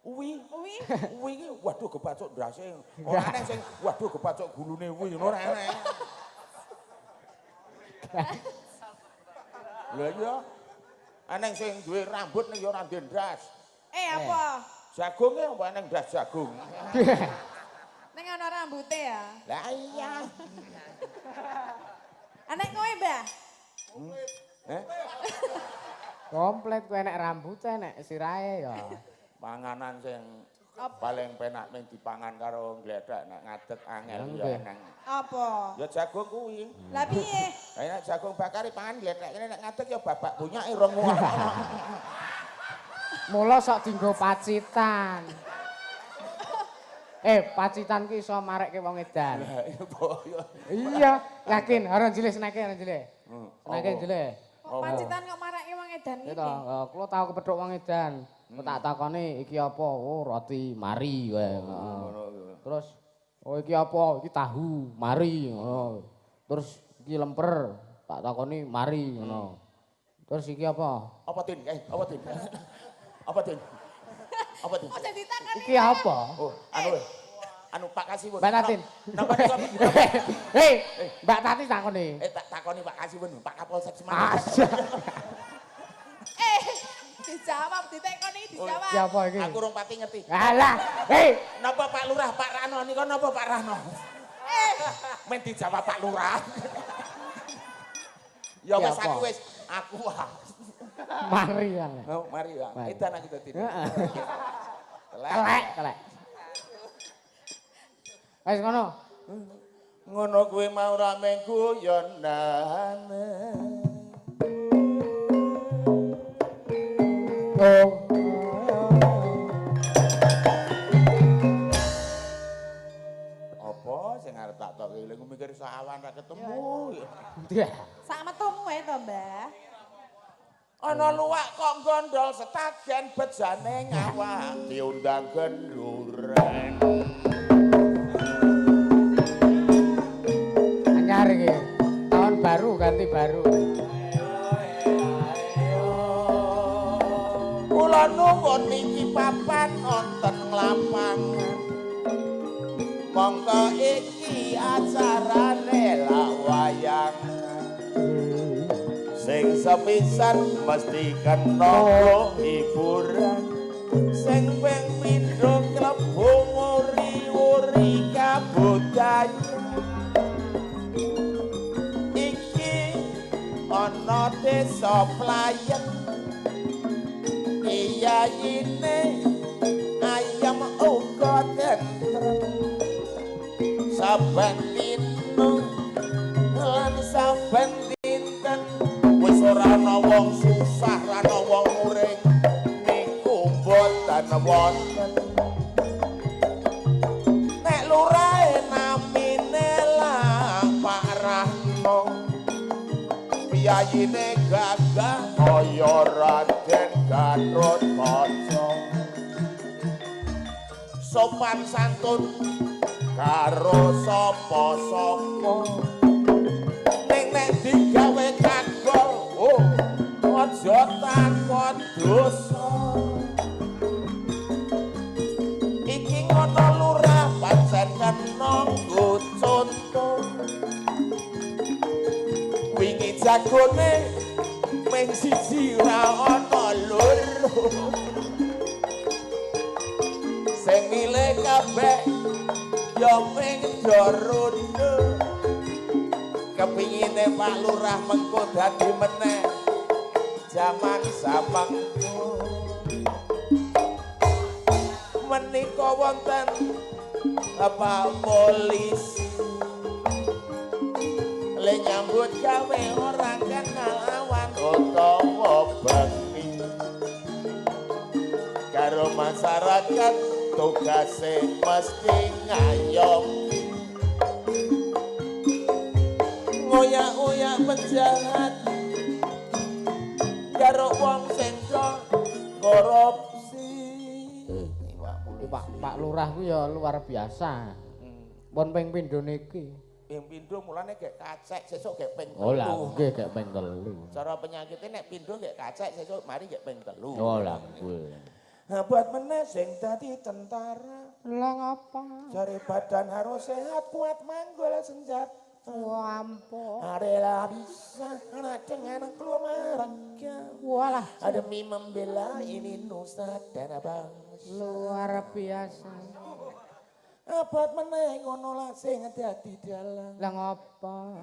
Uwi. Wi? Uwi ki waduh kebacok ndase. Ora enek sing waduh kebacok gulune uwi ngono ora enek. Lha iya. Eneng sing duwe rambut ning ya ora duwe ndas. Eh, apa? Jagunge apa eneng ndas jagung. Ning ana rambute ya. Lah iya. Anek kowe, Mbah? Eh? Komplit kowe enek rambute enek sirahe ya. Panganan sing Apa? paling penak ning dipangan karo ngledek nek ngadeg angel ya Nggih. eneng. Apa? Ya jagung kuwi. Lah piye? Lah nek jagung bakar pangan ngledek kene nek ngadeg ya babak bunyake rong ngono. Mula sok dienggo pacitan. Pacitan ki iso marekke wong edan. Iya, yakin ora jile seneke ora jile. Seneke jile. Kok pacitan kok marake wong edan iki? Gitu, kula tau kepethuk wong edan. Tak takoni iki apa? Oh, roti mari kowe. Terus oh iki apa? Iki tahu, mari ngono. Terus iki lemper, tak takoni mari ngono. Terus iki apa? Apa Tin? Apa Tin? Apa Tin? Apa Tin? Kok jadi takoni? Iki apa? Oh, anu anu Pak Kasiwun. Mbak Tatin. Napa niku? Hei, Mbak Tati takoni. Tak takoni Pak Kasiwun, Pak Kapolsek Semarang. Dijawab, ditekoni dijawab. Iki apa iki? Aku rong pati ngerti. Alah, hei. Napa Pak Lurah, Pak Rano niku napa Pak Rano? Men dijawab Pak Lurah. Ya wis aku wis, aku ah. Mari ya. Oh, mari ya. Edan aku dadi. Heeh. Telek. Telek, telek. Wis ngono. Ngono kuwi mau ra mung guyonane. Oh. Apa sing arep tak tokke lha mikir sawan ra ketemu. Iya. Sak metumu wae to, Mbah? Ana luwak kok gondol setagen bejane ngawak diundang genduren. Anyar iki. Tahun baru ganti baru. Kula nuwun niki papan wonten lapangan. Monggo iki acarane lak wayangan. Sing sepisan mesti kena hiburan. Sing ping pindho klebu nguri-uri kabudayan. Iki ana desa Playen. Iyayine ayam uga tentrem. Saben dina lan saben dinten wis ora ana wong susah, ora ana wong muring niku mboten wonten. Nek lurahe namine lah Pak Rahno, piyayine gagah kaya Raden Gatot Kaca. Sopan santun karo sapa-sapa. Ning nek digawe kagol, oh aja takon dosa. Iki ngono lurah pancen kena nggo conto. Wingi jagone mung siji ora ana loro. Sing milih kabeh ya mung do. Kepingine Pak Lurah mengko dadi meneh jaman samengko. Menika wonten Pak Polisi le nyambut gawe ora kenal awan utawa bengi. Karo masyarakat tugase mesti ngayomi. Ngoyak-oyak penjahat karo wong sing korupsi. Pak Lurah ku ya luar biasa. Pun ping pindho niki. Ping pindho mulane gek kacek sesuk gek ping telu. Oh lah nggih gek ping telu. Cara penyakite nek pindho gek kacek sesuk mari gek ping telu. Oh lah nggih. Buat meneh sing dadi tentara. Lah ngapa? Jare badan harus sehat kuat manggul senjata. Wah ampun. Adalah bisa dengan keluarga. Walah. Demi membela ini nusa dan bangsa. Luar biasa. Abot meneh ngono lah sing dadi dalang. Lah ngapa?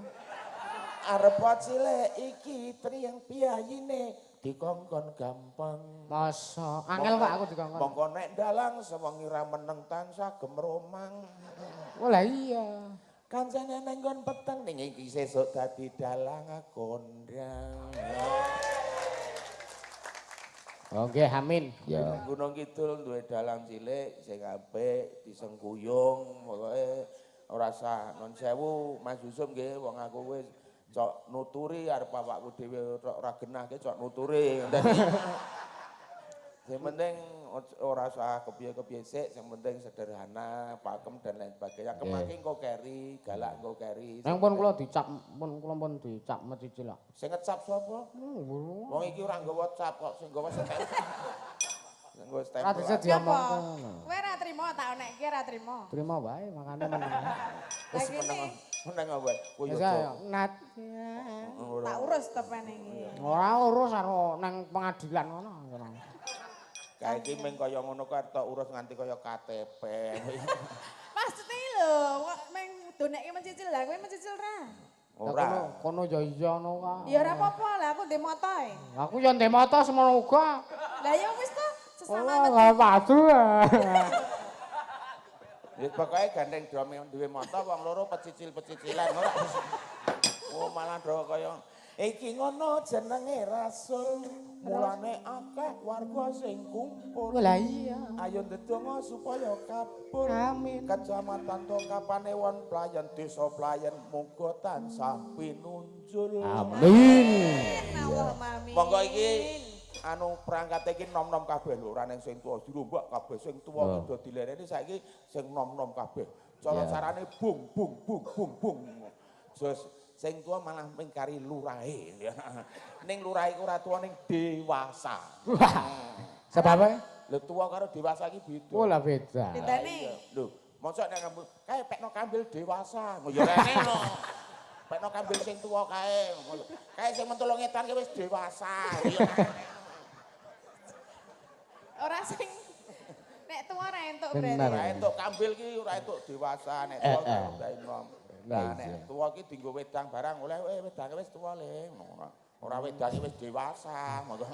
Arep cilik iki triyang piyayine dikongkon gampang. Masa angel Pak aku dikongkon. Mongko nek dalang sewengi ra meneng tansah gemromang. Oh lah iya. Kancane nang nggon peteng ning iki sesuk dadi dalang kondang. Oke, amin. Ya. Gunung Kidul duwe dalang cilik sing apik, disengkuyung, pokoke ora usah non sewu Mas Yusuf nggih wong aku wis cok nuturi arep awakku dhewe ora genah ke cok nuturi. Sing penting ora usah kepiye-kepiye sik, sing penting sederhana, pakem dan lain sebagainya. Kemaki engko keri, galak engko keri. Nang pun kula dicap, pun kula pun dicap mecicil kok. Sing ngecap sapa? Wong iki ora nggawa cap kok, sing nggawa stempel. Sing nggawa stempel. Ora bisa diomongke. Kowe ora trimo tak onekke ora trimo. Trimo wae makane meneng. Wis meneng. Meneng wae. Kowe yo nat. Tak urus tepene iki. Ora urus karo nang pengadilan ngono. Kae iki mung kaya ngono kok tok urus nganti kaya KTP. Maksudnya lho, kok mung donekke mencicil lah, kowe mencicil ra? Ora. Kono ya iya ngono kok. Ya ora apa-apa lah, aku ndek moto e. Aku ya ndek moto semono uga. Lah ya wis to, sesama oh, padu. Ya pokoke gandeng duwe moto wong loro pecicil-pecicilan ora. Oh malah do kaya Iki ngono jenenge rasul. Mulane akeh warga sing kumpul. Lah iya. Ayo ndedonga supaya kabul. Amin. Kecamatan Kapanewon Playen, Desa Playen muga tansah pinunjul. Amin. Allahumma amin. Monggo iki anu perangkate iki nom-nom kabeh lho, ora neng sing tuwa dirombak kabeh, sing tuwa kudu dilereni saiki sing nom-nom kabeh. Cara carane bung bung bung bung bung. Terus sing tuwa malah mengkari lurahe. Ning lurahe iku ora tuwa ning dewasa. Sebabe? Lho tuwa karo dewasa iki beda. Oh lah beda. Bedane. Lho, mosok nek ngambil kae pekno kambil dewasa. Ya rene lho. Pekno kambil sing tuwa kae. Kae sing mentulung etan ki wis dewasa. Ora sing nek tuwa ora entuk berarti. Ora entuk kambil ki ora entuk dewasa, nek tuwa ora enom. Lah nek tuwa ki dienggo wedang barang oleh wedange wis tuwa le ngono. Ora wedange wis dewasa ngono.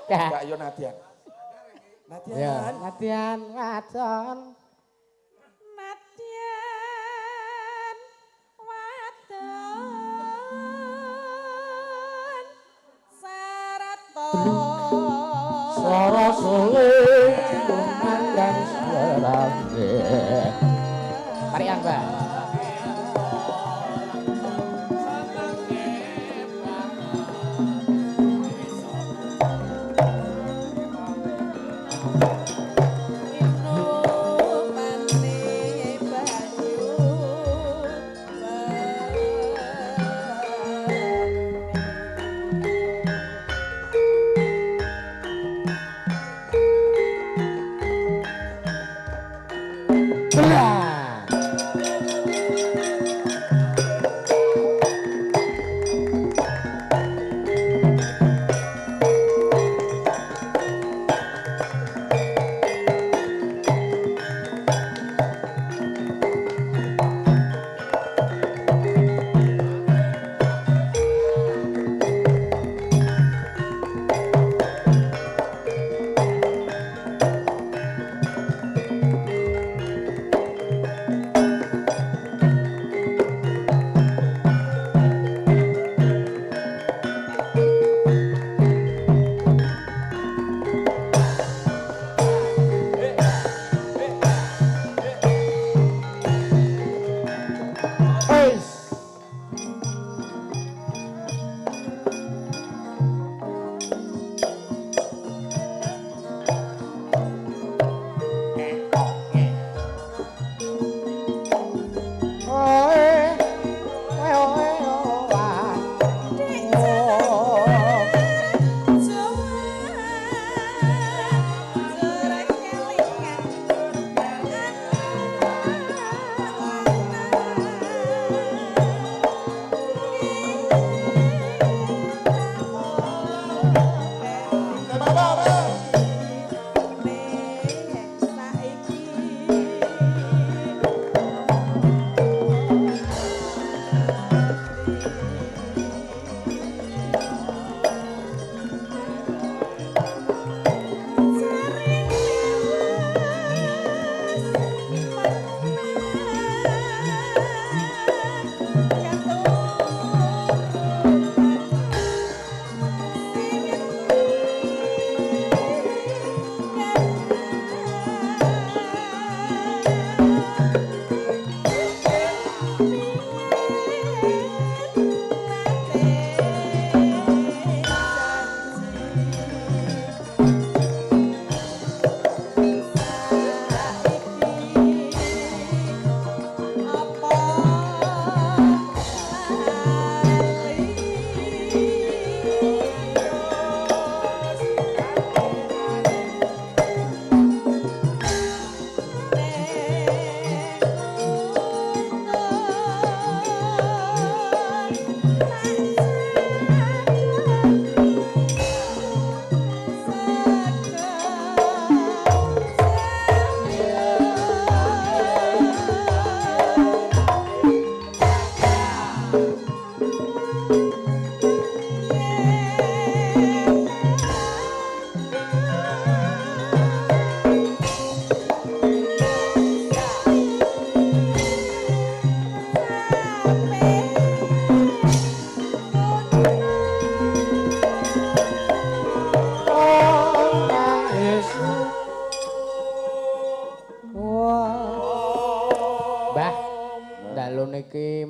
Gak yo Nadian. Nadian. Ya, Nadian wadon. Nadian wadon sarato. Swara sole kumandang suarane. Mari Mbak.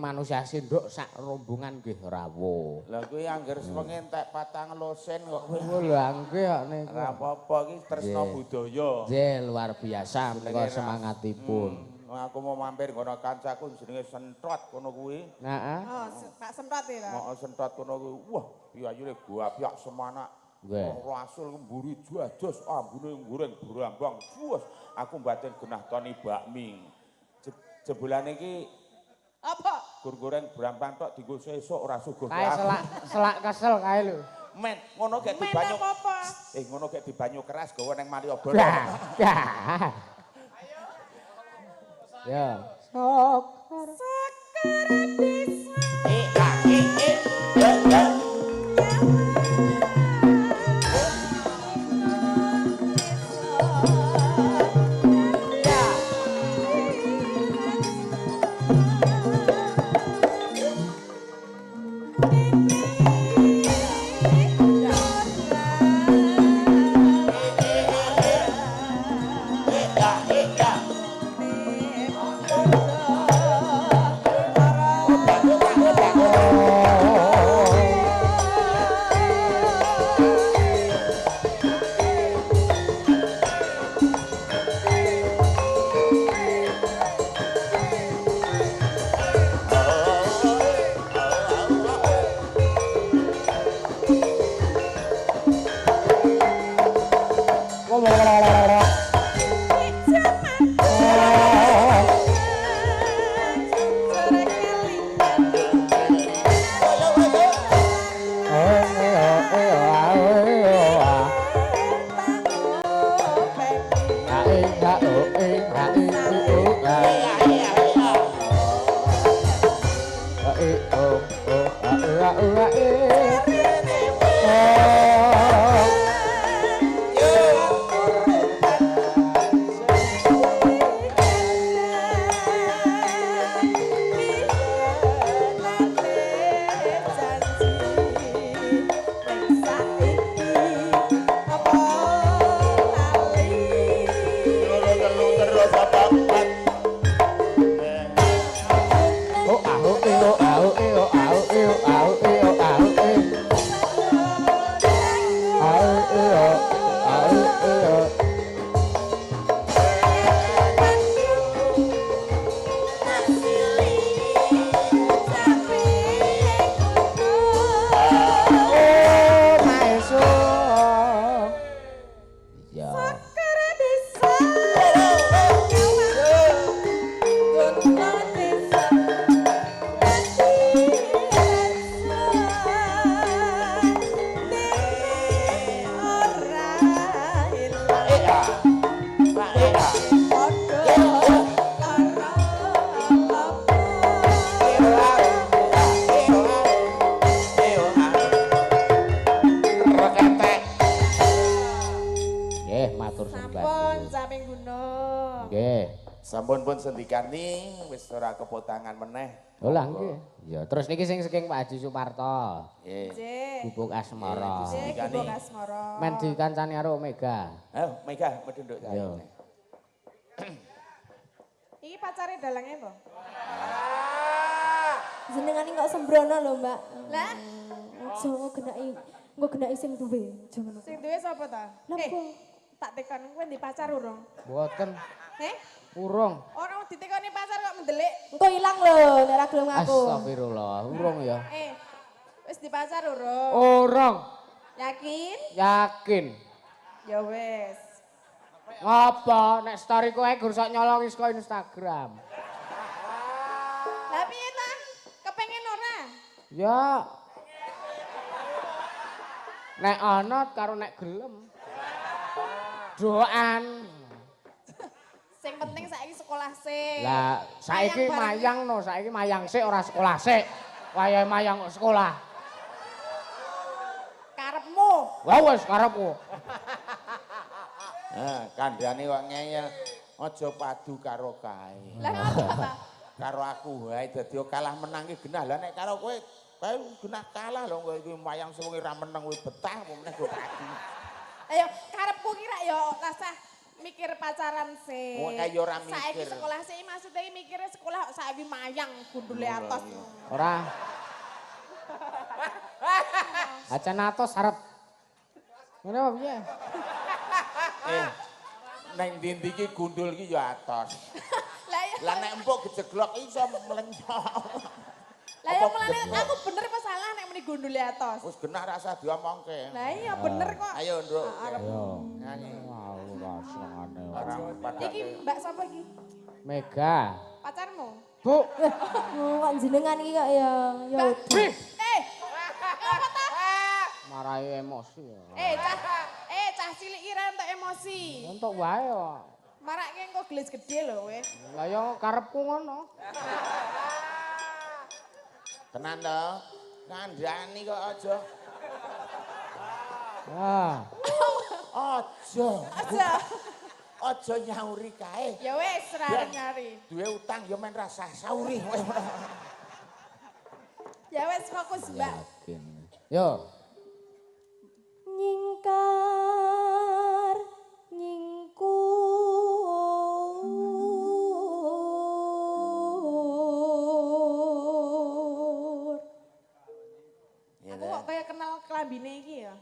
manusia sinduk sak rombongan nggih rawuh. Lah kuwi angger sewengi entek 4 losen kok kowe. Lha nggih kok niku. Ora apa-apa iki tresna budaya. Nggih luar biasa menika semangatipun. Aku mau mampir ngono kancaku jenenge Sentot kono kuwi. Heeh. Oh, Pak Sentot ya. Heeh, Sentot kono kuwi. Wah, piyayune guapyak semanak. Nggih. Rasul mburi jajas ambune goreng brambang. Wah, aku mbatin genah toni bakmi. Jebulane iki apa? Gur goreng brambang tok dienggo sesuk ora suguh. Kae selak kesel kae lho. Men, ngono gek dibanyu. Ngono gek dibanyu keras gawa nang Malioboro. Ya. Sekar sekar bisa. Sampun pun sendikani wis ora kepotangan meneh. Oh lah nggih. Ya terus niki sing saking Pak Haji Suparto. Nggih. Gubuk Asmara. Nggih, Gubuk Asmara. Men dikancani karo Mega. Ayo Mega medhun nduk saya. Iki pacare dalange apa? Jenengane kok sembrono lho, Mbak. Lah, aja genaki engko genaki sing duwe, aja ngono. Sing duwe sapa ta? Tak tekon kowe ndek pacar urung? Mboten. Heh? Urung. Ora ditekoni pacar kok mendelik. Engko ilang lho nek ora gelem ngaku. Astagfirullah, urung ya. Wis di pacar urung? Urung. Yakin? Yakin. Ya wis. Ngapa nek story kowe gur sok nyolongi saka Instagram. Lah piye ta? Kepengen ora? Ya. Nek ana karo nek gelem. Doan. Sing penting saiki sekolah sik. Lah saiki mayang no, saiki mayang sik ora sekolah sik. Wayahe mayang kok sekolah. Karepmu. Wah wis karepku. Nah, kandhane kok ngeyel. Aja padu karo kae. Lah ngopo ta? Karo aku wae dadi kalah menang ki genah. Lah nek karo kowe kae genah kalah lho kowe iki mayang sewengi ra meneng kowe betah apa meneh go padu. Ayo karepku ki rak ya rasah Mikir pacaran sih. Oh, kaya ora mikir. Saiki sekolah sih maksudnya mikirnya sekolah saiki mayang gundule atos. Ora. Acan atos arep. Ngene apa piye? Neng ndi-ndi iki gundul iki ya atos. Lah iya. Lah nek empuk gejeglok iso mlenyok. Lah ya mulane aku bener apa salah nek muni gundule atos. Wis genah rasa diomongke. Lah iya bener kok. Ayo, Nduk. Arep. Nyanyi. Wah, ora senengane. Ora Iki Mbak sapa iki? Mega. Pacarmu? Bu. Kok jenengan iki kok ya ya Mbak. Apa ta? Marai emosi ya. Cah cilik iki ra entuk emosi. Entuk wae kok. Marake engko gelis gede lho kowe. Lah ya karepku ngono. Tenan to? Kandhani kok aja. Ah. Aja. Aja. Aja nyauri kae. Ya wis ra nyari. Duwe utang ya men rasah sauri. Ya wis fokus, Mbak. Yakin. Yo. Nyingkar nyingkur. Aku kok kaya kenal klambine iki ya.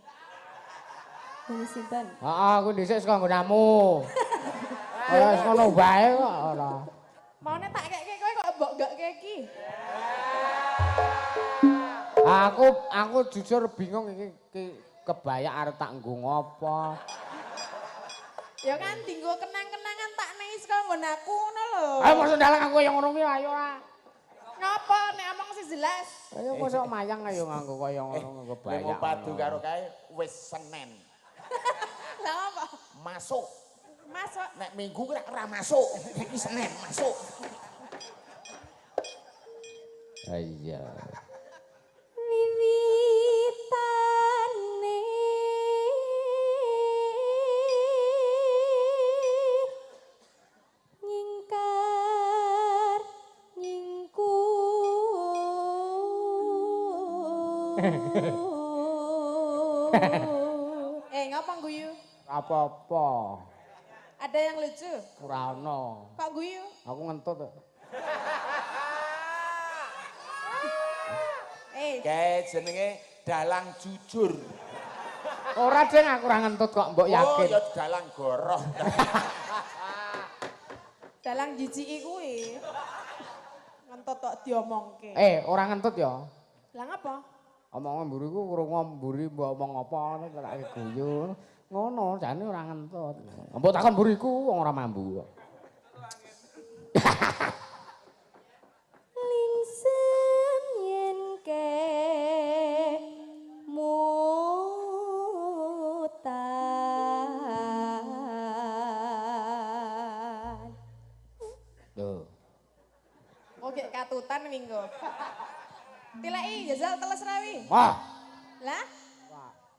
Dari sinten? Heeh, aku dhisik saka nggonamu. Ora wis ngono wae kok ora. Maune tak keke kowe kok mbok gak keki. Aku jujur bingung iki kebaya arep tak nggo ngopo. Ya kan dinggo kenang-kenangan tak nei saka nggon aku ngono lho. Ayo mosok ndalang aku yang ngono kuwi ayo ah. Ngopo nek omong sing jelas. Ayo mosok mayang ayo nganggo kaya ngono nganggo kebaya. Lek padu karo kae wis Senin. Lah apa? Masuk. Masuk. Nek Minggu ora masuk. Iki Senin masuk. Iya. Wiwitane nyingkar nyingkur. Ngapa guyu? Apa-apa. Ada yang lucu? Ora ono. Kok guyu? Aku ngentut. Kae jenenge dalang jujur. Ora deng aku ora ngentut kok mbok yakin. Oh ya dalang goroh. Dalang jijiki kuwi. Ngentut tok diomongke. Ora ngentut ya. Lah ngapa? Omong mburi ku krungu mburi mbok omong apa ngono tak guyu. Ngono jane ora ngentut. Mbok takon mburiku wong ora mambu kok. Lingsem yen kemutan. Lho. Oke katutan minggu. Tileki jajal teles rawi. Wah. Lah?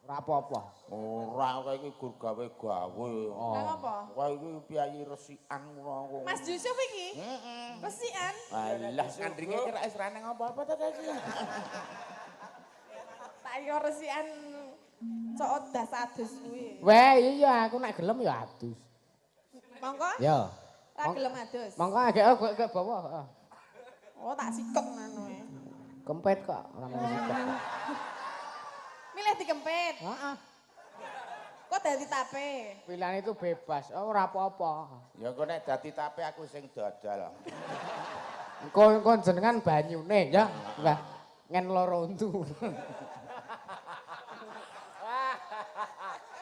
Ora apa-apa. Ora kowe iki gur gawe-gawe. Lah ngapa? Kowe iki piyayi resikan ngono. Mas Yusuf iki? Heeh. Resikan? Alah ngandringe ki ra wis ra nang apa-apa ta iki. Tak yo resikan cok das adus kuwi. Weh iya aku nek gelem ya adus. Monggo? Ya. Ra gelem adus. Monggo agek agek bawa, heeh. Oh tak sikek ngono e. Kempet kok ora mung sikek. Milih dikempet. Heeh. Kok dadi tape? Pilihan itu bebas, oh, ora apa-apa. Ya engko nek dadi tape aku sing dodol. Engko engko jenengan banyune ya, Mbah. Ngen loro untu.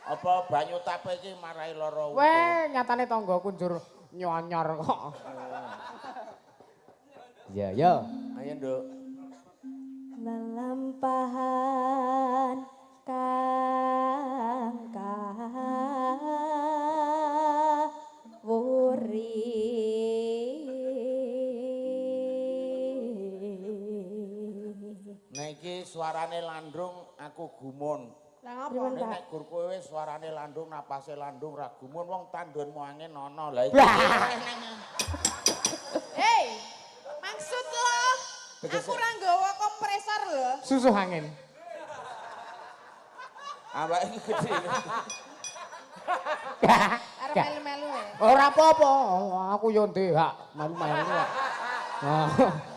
Apa banyu tape iki marai loro untu? Weh, nyatane tanggaku njur nyonyor kok. Ya, ya. Ayo, Nduk. Lelampahan kang kawuri. Nek iki suarane landrung aku gumun. Lah ngopo? Nek gur kowe suarane landrung napase landrung ra gumun wong tandonmu angin ana. Lah iki. Hei, maksud lo? Aku ora nggawa kompresor lho. Susuh angin. Awake iki gede. Arep Arep melu-melu e. Ora apa-apa, aku yo ndek hak melu-melu kok. Ah.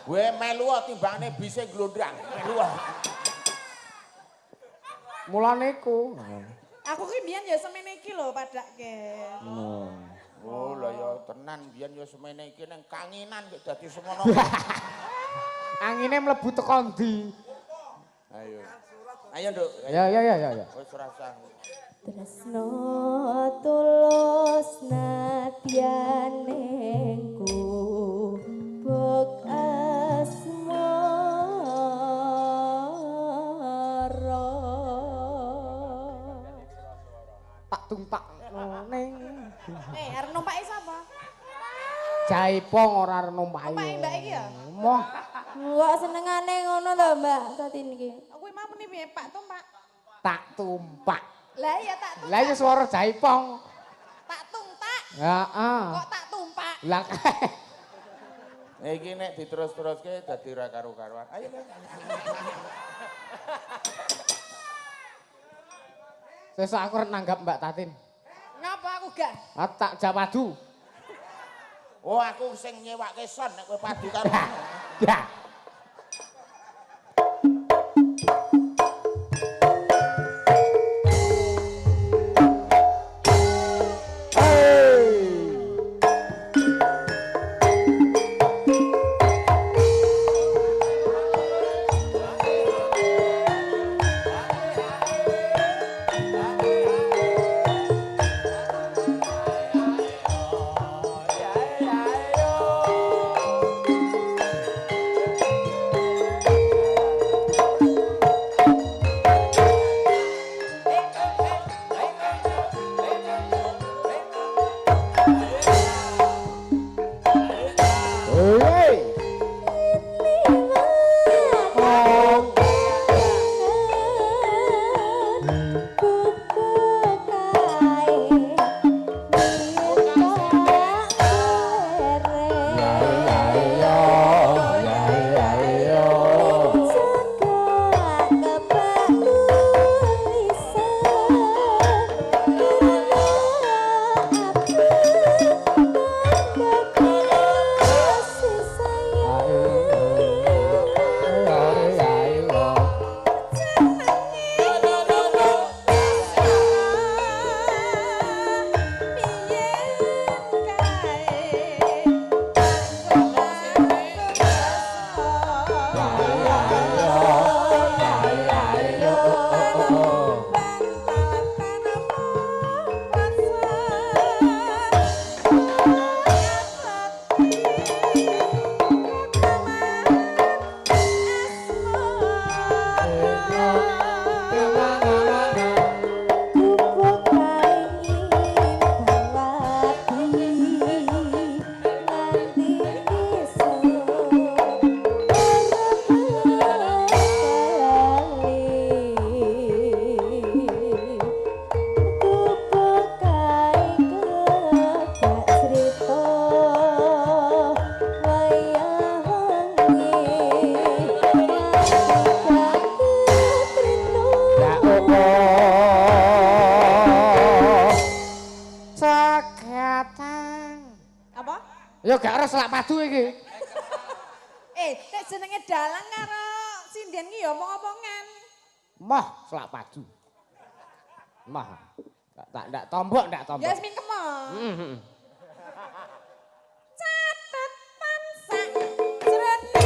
Kowe melu timbangane bise glondrang. Melu. Mulane iku. Aku ki mbiyen ya semene iki lho padake. Oh lah ya tenan biyen ya semene iki ning kanginan kok dadi semono. Angine mlebu teko ndi? Ayo. Ayo, Nduk. Ya ya ya ya ya. Wis ora usah. Tresno tulus nadyanengku bok asmara. Tak tumpak ning. Eh, arep numpaki sapa? Jaipong ora arep numpaki. Numpaki mbak iki ya? Moh. Kok senengane ngono lho Mbak Tatin iki. Kuwi mau muni piye Pak tumpak? Tak tumpak. Lah iya tak tumpak. Lah iya swara jaipong. Tak tumpak. Heeh. Kok tak tumpak? Lah Iki nek diterus-teruske dadi ra karu-karuan. Ayo. Sesuk aku arep nanggap Mbak Tatin. Ngapa aku gak? Ah, tak jak padu. Oh aku sing nyewake son nek kowe padu karo. Ya. Hey. Ya gak ora selak padu iki. Nek jenenge dalang karo sinden ki ya omong-omongan. Moh selak padu. Moh. Tak ndak tombok, ndak tombok. Ya wis mingkem. Heeh. Catetan sak jroning ati.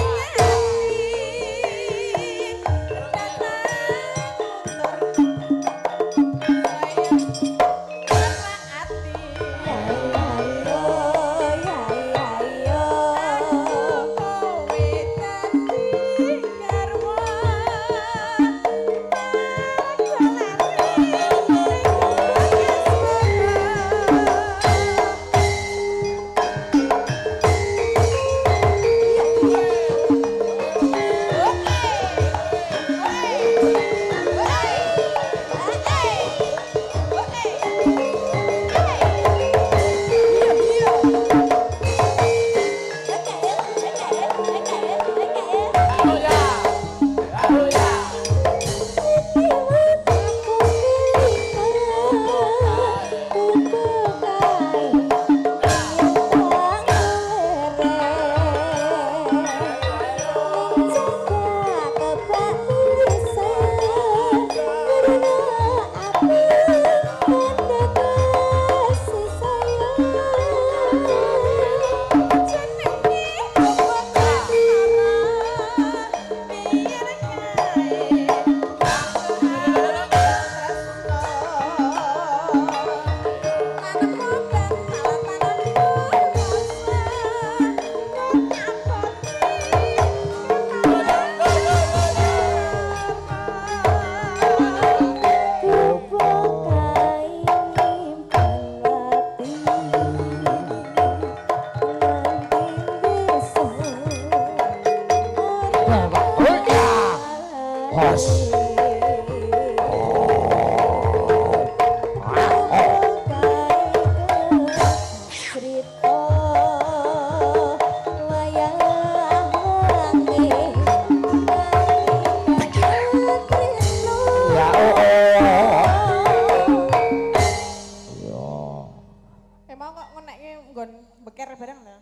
mau kok ngenekke nggon beker bareng lho.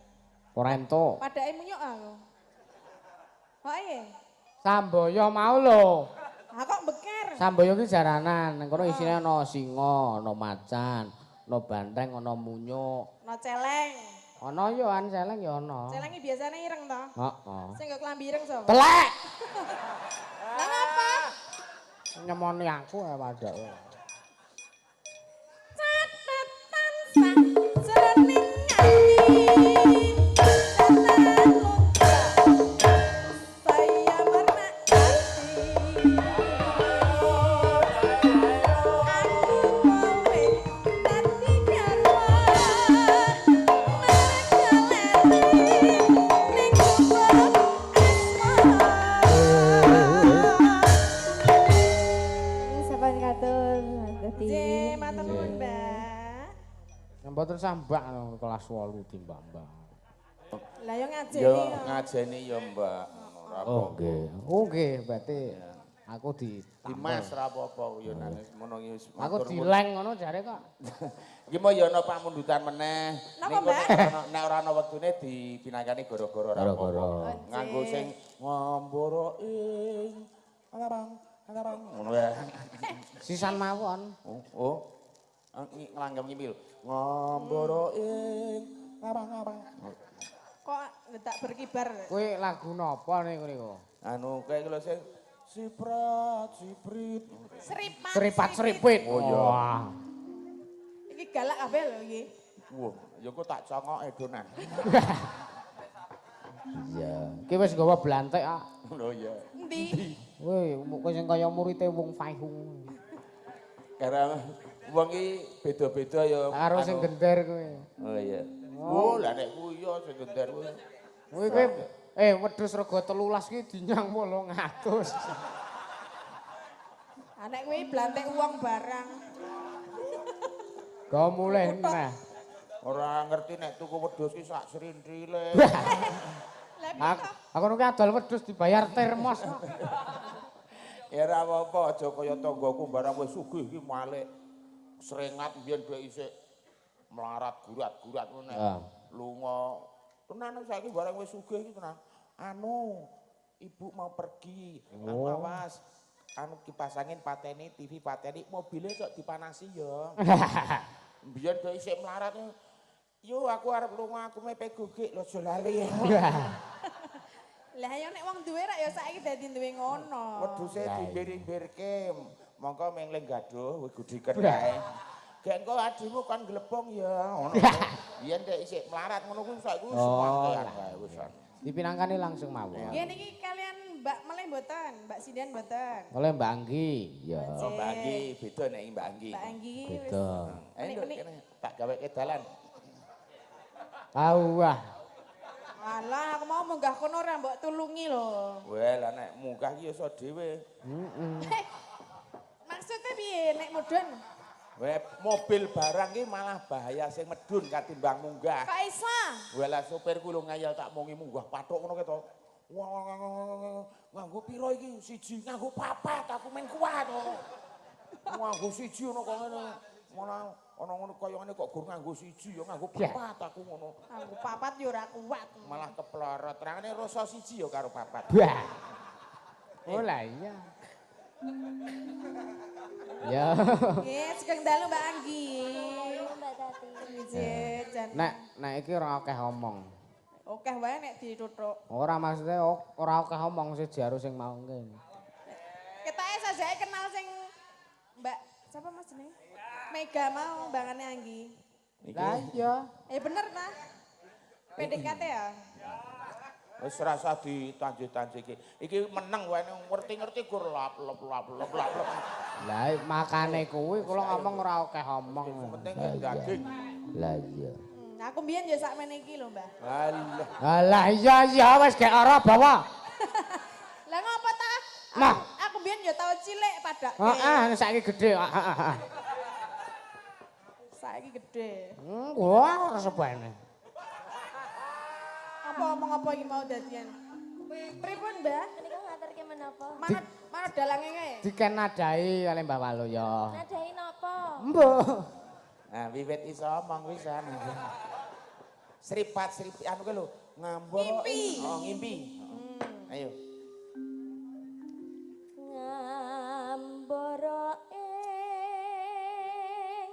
Ora entuk. Padake munyuk aku. Kok iya? Samboyo mau lho. Ha kok beker? Samboyo ki jaranan, nang kono isine ana singa, ana macan, ana banteng, ana munyuk. Ana celeng. Ana yo an celeng ya ana. Celeng iki biasane ireng to? Heeh. Sing nggo klambi ireng sapa? Telek. Lah ngapa? Nyemoni aku ya padake. Catetan sang jroning ati. Catetan lunta. Saya mernak ati. Aku kowe dadi garwa. Merkeleti ning gubuk asmara. Sapan katur Tati. Nggih, matur nuwun, Mbak. Mboten sambak kelas 8 timbang-mbak. Lah yo ngajeni Yo yo. ngajeni yo Mbak. Ora Oh apa-apa. nggih. Oh nggih, berarti aku di Dimas ora apa-apa yo nangis ngono iki wis Aku matur nuwun. dileng ngono jare kok. Iki mau ya ana pamundutan meneh. Napa, Niku Mbak? nek ora ana wektune dipinangkani gara-gara ora Gara-gara. apa-apa. Nganggo sing ngambara ing alabang alabang ngono ya. Sisan mawon. Oh, oh. Nglanggam ngimpi lho. Ngambara ing abang-abang. Kok tak berkibar. Kuwi lagu napa niku niku? Anu kae iki lho sing siprat siprit. Seripat. Seripat seripit. Oh, iya. Wah. Iki galak kabeh lho iki. Wah, ya kok tak congoke donan. Iya. Ki wis nggawa blantek ah. Lho iya. Endi? Woi, kowe sing kaya murite wong Faihung. Karena wong iki beda-beda ya. Karo sing gender kowe. Oh iya. Oh, lah nek kuwi ya sing gender kuwi. Kowe kowe wedhus rega 13 ki dinyang 800. Ah nek kuwi blantek uang barang. Go mulih neh. Ora ngerti nek tuku wedhus ki sak srintile. Lah piye to? Aku nuki adol wedhus dibayar termos. Ya ora apa-apa, aja kaya tanggaku barang wis sugih iki malik. Srengat mbiyen dhek isih melarat gurat-gurat ngono nek lunga. Tenan saiki barang wis sugih iki tenan. Anu, ibu mau pergi. Anu awas. Anu kipas angin pateni, TV pateni, mobilnya kok dipanasi ya. Mbiyen dhek isih melarat. Yo aku arep lunga, aku mepe gugik lho aja lali. Lah ya nek wong duwe rak ya saiki dadi duwe ngono. Wedhuse dimbir-imbirke, mongko mengling gaduh kowe gudiken kae. Gek engko adimu kon glepung ya ngono. Biyen dhek isih melarat ngono kuwi saiki wis mangkean kae wis. Dipinangkani langsung mawon. Nggih niki kalian Mbak Melih mboten, Mbak Sindian mboten. Oleh Mbak Anggi, ya. Oh, Mbak Anggi beda nek Mbak Anggi. Mbak Anggi wis. Beda. Ayo kene tak gaweke dalan. Wah. Alah, aku mau munggah kono ora mbok tulungi lho. Weh, lah nek munggah ki iso dhewe. Heeh. Maksudnya piye nek mudhun? Weh, mobil barang ki malah bahaya sing medhun katimbang munggah. Kok iso? Weh, lah sopirku lho ngayal tak mongi munggah pathuk ngono keto. Wah, nganggo piro iki? Siji nganggo papat, aku men kuat. Nganggo siji ngono kok ngene. Ngono ana ngono kaya ngene kok gur nganggo siji ya nganggo papat aku ngono. Nganggo papat ya ora kuat. Malah keplorot. Terangane rasa siji ya karo papat. Bah. Oh lah iya. Ya. Nggih, sugeng dalu Mbak Anggi. Mbak Tati. Nggih, jan. Nek iki ora akeh omong. Akeh wae nek dituthuk. Ora maksudnya ora akeh omong siji karo sing mau ngene. Ketoke sajake kenal sing Mbak siapa Mas jenenge? Mega mau bangane Anggi. Lah iya. Bener ta? PDKT ya? Wis rasa ditanjih-tanjihke. Iki meneng wae ngerti-ngerti gur lap lap lap lap lap. Lah makane kuwi kula ngomong ora akeh omong. Penting daging. Lah iya. Aku mbiyen ya sakmene iki lho, Mbah. Alah. Alah iya iya wis gek ora bawa. Lah ngopo ta? Nah. Aku mbiyen ya tau cilik padake. Heeh, saiki gedhe. Heeh. Saiki gedhe. Wah, ora sebane. Apa omong apa iki mau dadian? Pripun, Mbah? Menika ngaturke menapa? Mana dalange kae? Diken nadai kali Mbah Waluyo. Nadai napa? Mbah. Nah, wiwit iso omong wisan. Sripat sripi anu kuwi lho, ngamboro. Ngimpi. Oh, ngimpi. Ayo. Ngambara ing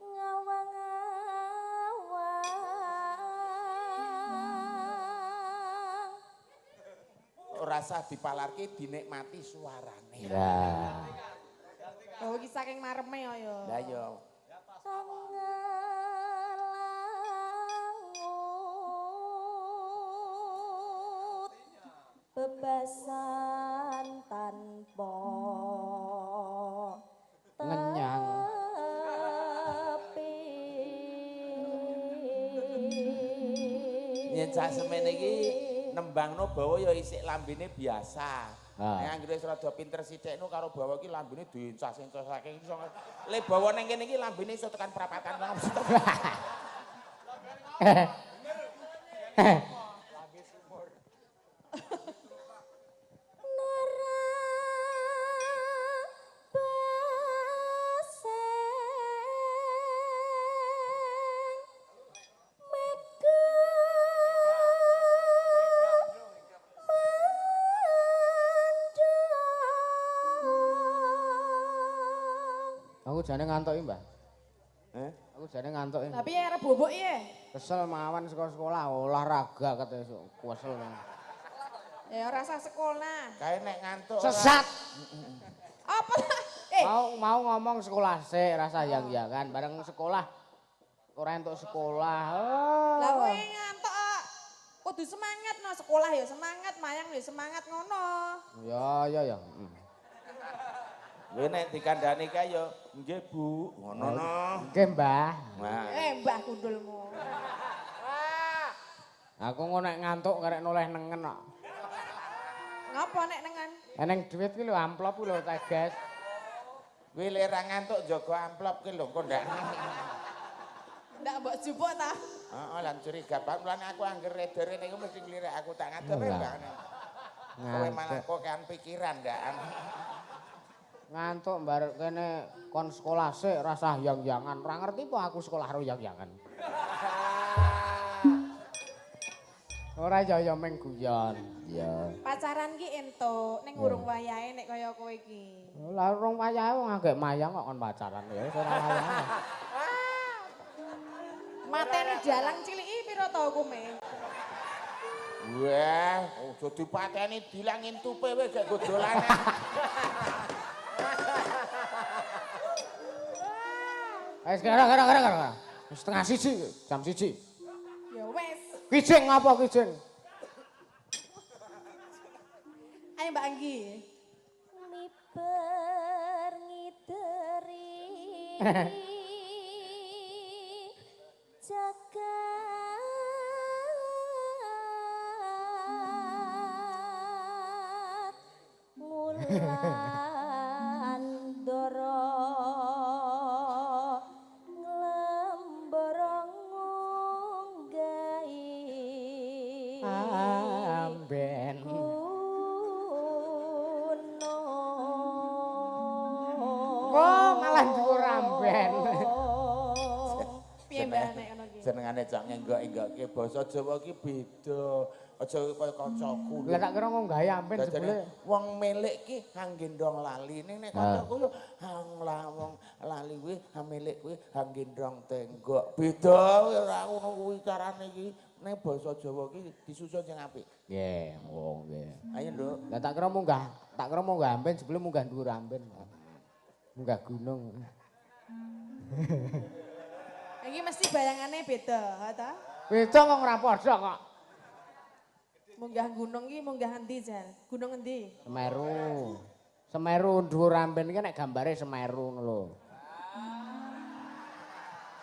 ngawang-awang. Ora sah dipalarke dinikmati suarane. Lah. Oh iki saking mareme ya. Lah ya. Angelangut bebasan tanpa Ngenyang. tepi. Yen cah semene iki nembangno bawa ya isik lambene biasa. Ah. Nek anggere wis rada pinter sithik nu karo bawa iki lambene diencas-encasake iso. Le bawa ning kene iki lambene iso tekan prapatan. Narabaseng mega mandang. Aku jane ngantuk iki, Mbah. Heh? Aku jane ngantuk iki. Tapi ya arep bobok ya. Kesel mawon saka sekolah olahraga kate esuk. Kesel. Ya ora usah sekolah. Kae nek ngantuk ora- Sesat. Apa ta? Mau ngomong sekolah sik rasa yang-yangan bareng sekolah ora entuk sekolah. Oh. Lah kowe ngantuk kok. Kudu semangat no sekolah ya semangat, mayang ya semangat ngono. Ya ya ya. Kowe nek dikandani kae ya nggih Bu, ngono no. Nggih, Mbah. Nah. Mbah gundulmu. Aku ngono nek ngantuk karek noleh nengen kok. Ngapa nek nengen? Eneng dhuwit ki lho amplop ki lho teges. Kuwi lek ra ngantuk jaga amplop ki lho engko ndak. Ndak mbok jupuk ta? Heeh, lan curiga banget lan aku angger redere niku mesti nglirik aku tak ngadep Lah. Mbak. Kowe malah kokean pikiran ndak. Ngantuk barek kene kon sekolah sik rasah yang-yangan. Ora ngerti apa aku sekolah karo yang-yangan. Ora ya ya meng guyon. Ya. Pacaran ki entuk ning urung wayahe nek kaya kowe iki. Lah urung wayahe wong agek mayang kok kon pacaran ya wis ora wayahe. Mateni dalang ciliki pira to hukume? Wah, aja dipateni dilangin tupe kowe gak nggo dolanan. Wis kira kira kira kira. Wis 12:30, jam 1. Ya wis. Kijing ngapa kijing? Ayo Mbak Anggi. Miber ngideri jagat ngulan doro nglembara ngunggahi Amben. gunung. Kok malah dhuwur amben. Piye Mbak nek ngono ki? Senengane cok ngenggok-enggokke basa Jawa ki beda. Aja kaya kancaku. Lah tak kira nggawe amben Jajane jebule. wong milik ki hang gendong lali ning nek kancaku yo hang lawong lali kuwi hang milik kuwi hang gendong tenggok. Beda ora ngono kuwi carane iki. Ning basa Jawa ki disusun sing apik. Nggih, oh nggih. Ayo, Nduk. Lah tak kira munggah, amben jebule munggah dhuwur amben. Munggah gunung. Iki mesti bayangane beda, ha ta? Beda kok ora padha kok. Munggah gunung ki munggah endi, Jan? Gunung endi? Semeru. Semeru dhuwur amben iki nek gambare Semeru ngono lho.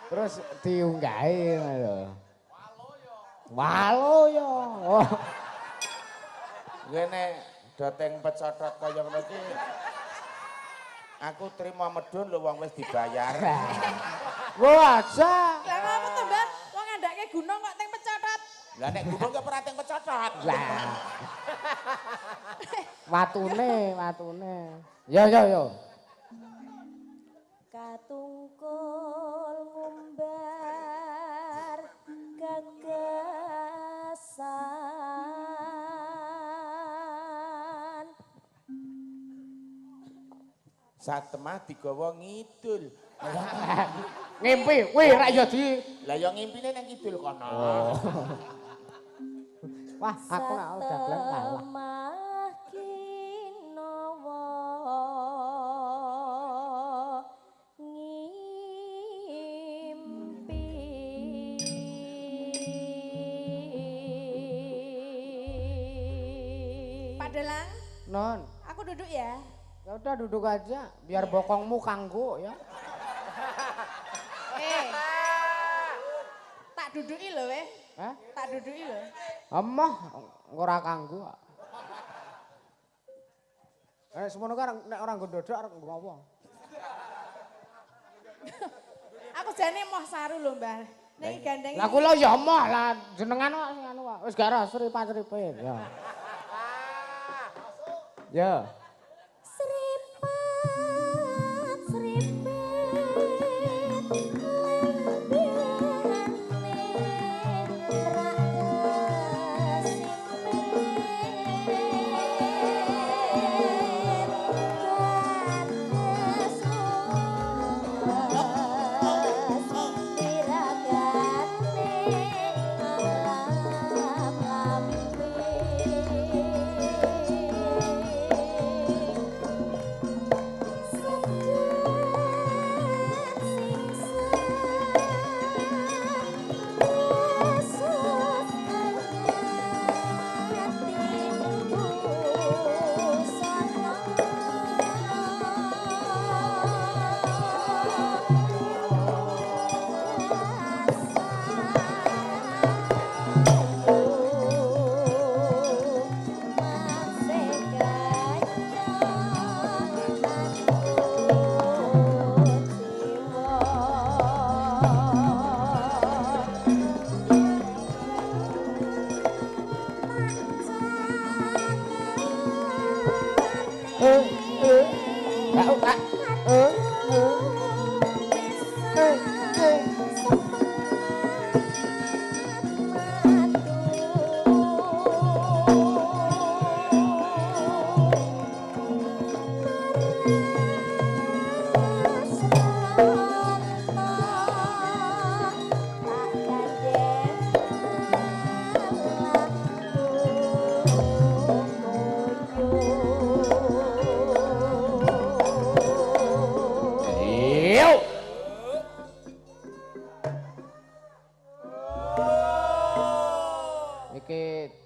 Terus diunggahi ngono lho. Waloyo. Oh. Ngene doteng pecotot kaya ngono iki. Aku trimo medun lho wong wis dibayar. Wah, aja. Lah ngapa to, Mbah? Wong ngandhake gunung kok teng pecotot. Lah nek gunung kok ora teng pecotot. Lah. Watune, watune. Yo yo yo. Katungkul Satemah digawa ngidul. Ngimpi, wih rak ya di. Lah ya ngimpine nang kidul kono. Oh. Wah, aku nek dagelan kalah. Ngimpi. Pak Dalang, Non, aku duduk ya. Ya udah duduk aja, biar bokongmu kanggo ya. Tak duduki lho weh. Hah? Tak duduki lho. Emoh, ora kanggo. Semono kan nek ora nggo ndodok arep nggo apa? Aku jane moh saru lho, Mbah. Nek gandeng. Lah kula ya emoh lah jenengan kok sing anu kok. Wis gak ora sripat-sripit ya. Ya. Sripat sripit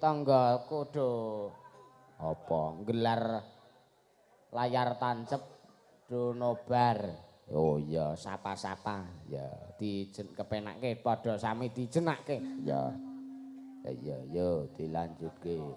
Tanggaku do apa nggelar layar tancep do nobar. Oh iya, sapa-sapa ya dijen kepenake padha sami dijenake. Ya. Ya yo dilanjutke.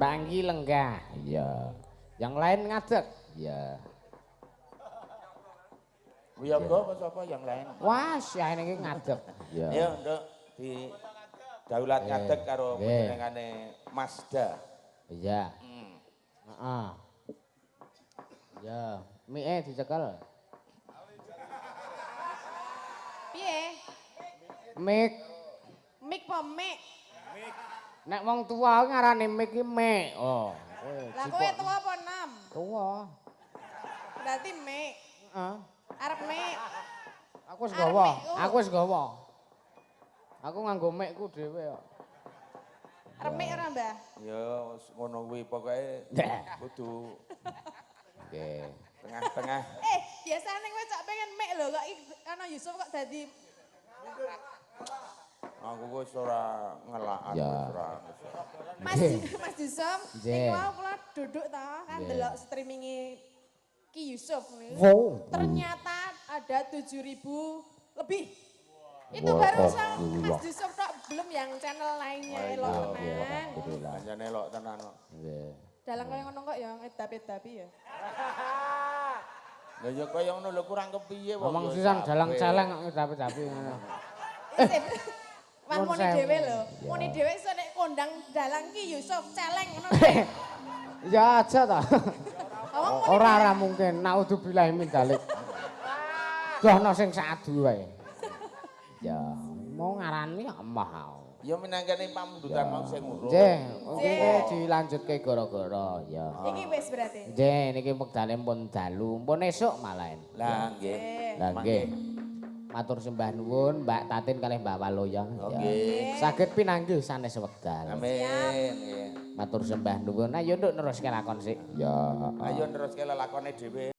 Banggi lenggah. Iya. Yang lain ngadeg. Iya. Wiyaga apa sapa yang lain? Wah, ya ini ngadeg. Iya. Ya, Nduk, di daulat ngadeg karo panjenengane Mazda. Iya. Heeh. Ya, mie dicekel. Piye? Mik. Mik apa mik? Mik. Nek wong tua ngarane mik ki mik. Oh, kowe. Lah kowe tuwa apa nam? Tuwa. Berarti mik. Heeh. Arep mik. Aku wis gawa. Aku wis gawa. Aku nganggo mikku dhewe kok. Arep mik ora, Mbah? Ya ngono kuwi pokoke kudu nggih. Tengah-tengah. Biasane kowe cak pengen mik lho kok ana Yusuf kok dadi aku wis ora ngelakan ora. Mas Yusuf, niku wau kula duduk ta kan delok streaminge Ki Yusuf nih. Wow. Ternyata ada 7.000 lebih. Itu Wah, baru sang alhamdulillah. Mas Yusuf tok, belum yang channel lainnya elok Iya, tenang. alhamdulillah. Kancane elok tenan kok. Nggih. Dalang kaya ngono kok ya ngedap-edapi ya. Lah ya kaya ngono lho kurang kepiye wong. Ngomong ya sisan dalang capek. celeng kok ngedapi-dapi ngono. Isip. Wah Nuwun muni sewu. dhewe lho. Ya. Muni dhewe iso nek kondang dalang Ki Yusuf celeng ngono. Ya aja ta. Wong muni Ora ora mungkin. Naudzubillah min dzalik. Dohno sing sadu wae. Ya, mau ngarani kok emoh. Ya minangkane pamundutan mau sing urung. Nggih, iki dilanjutke gara-gara ya. Iki wis berarti. Nggih, niki wektane pun dalu, pun esuk malahan. Lah nggih. Lah nggih. Matur sembah nuwun Mbak Tatin kalih Mbak Waloya. Oh, nggih. Saged pinanggih sanes wekdal. Amin. Nggih. Matur sembah nuwun. Ayo nduk neruske lakon sik. Ya. Ayo neruske lelakone dhewe.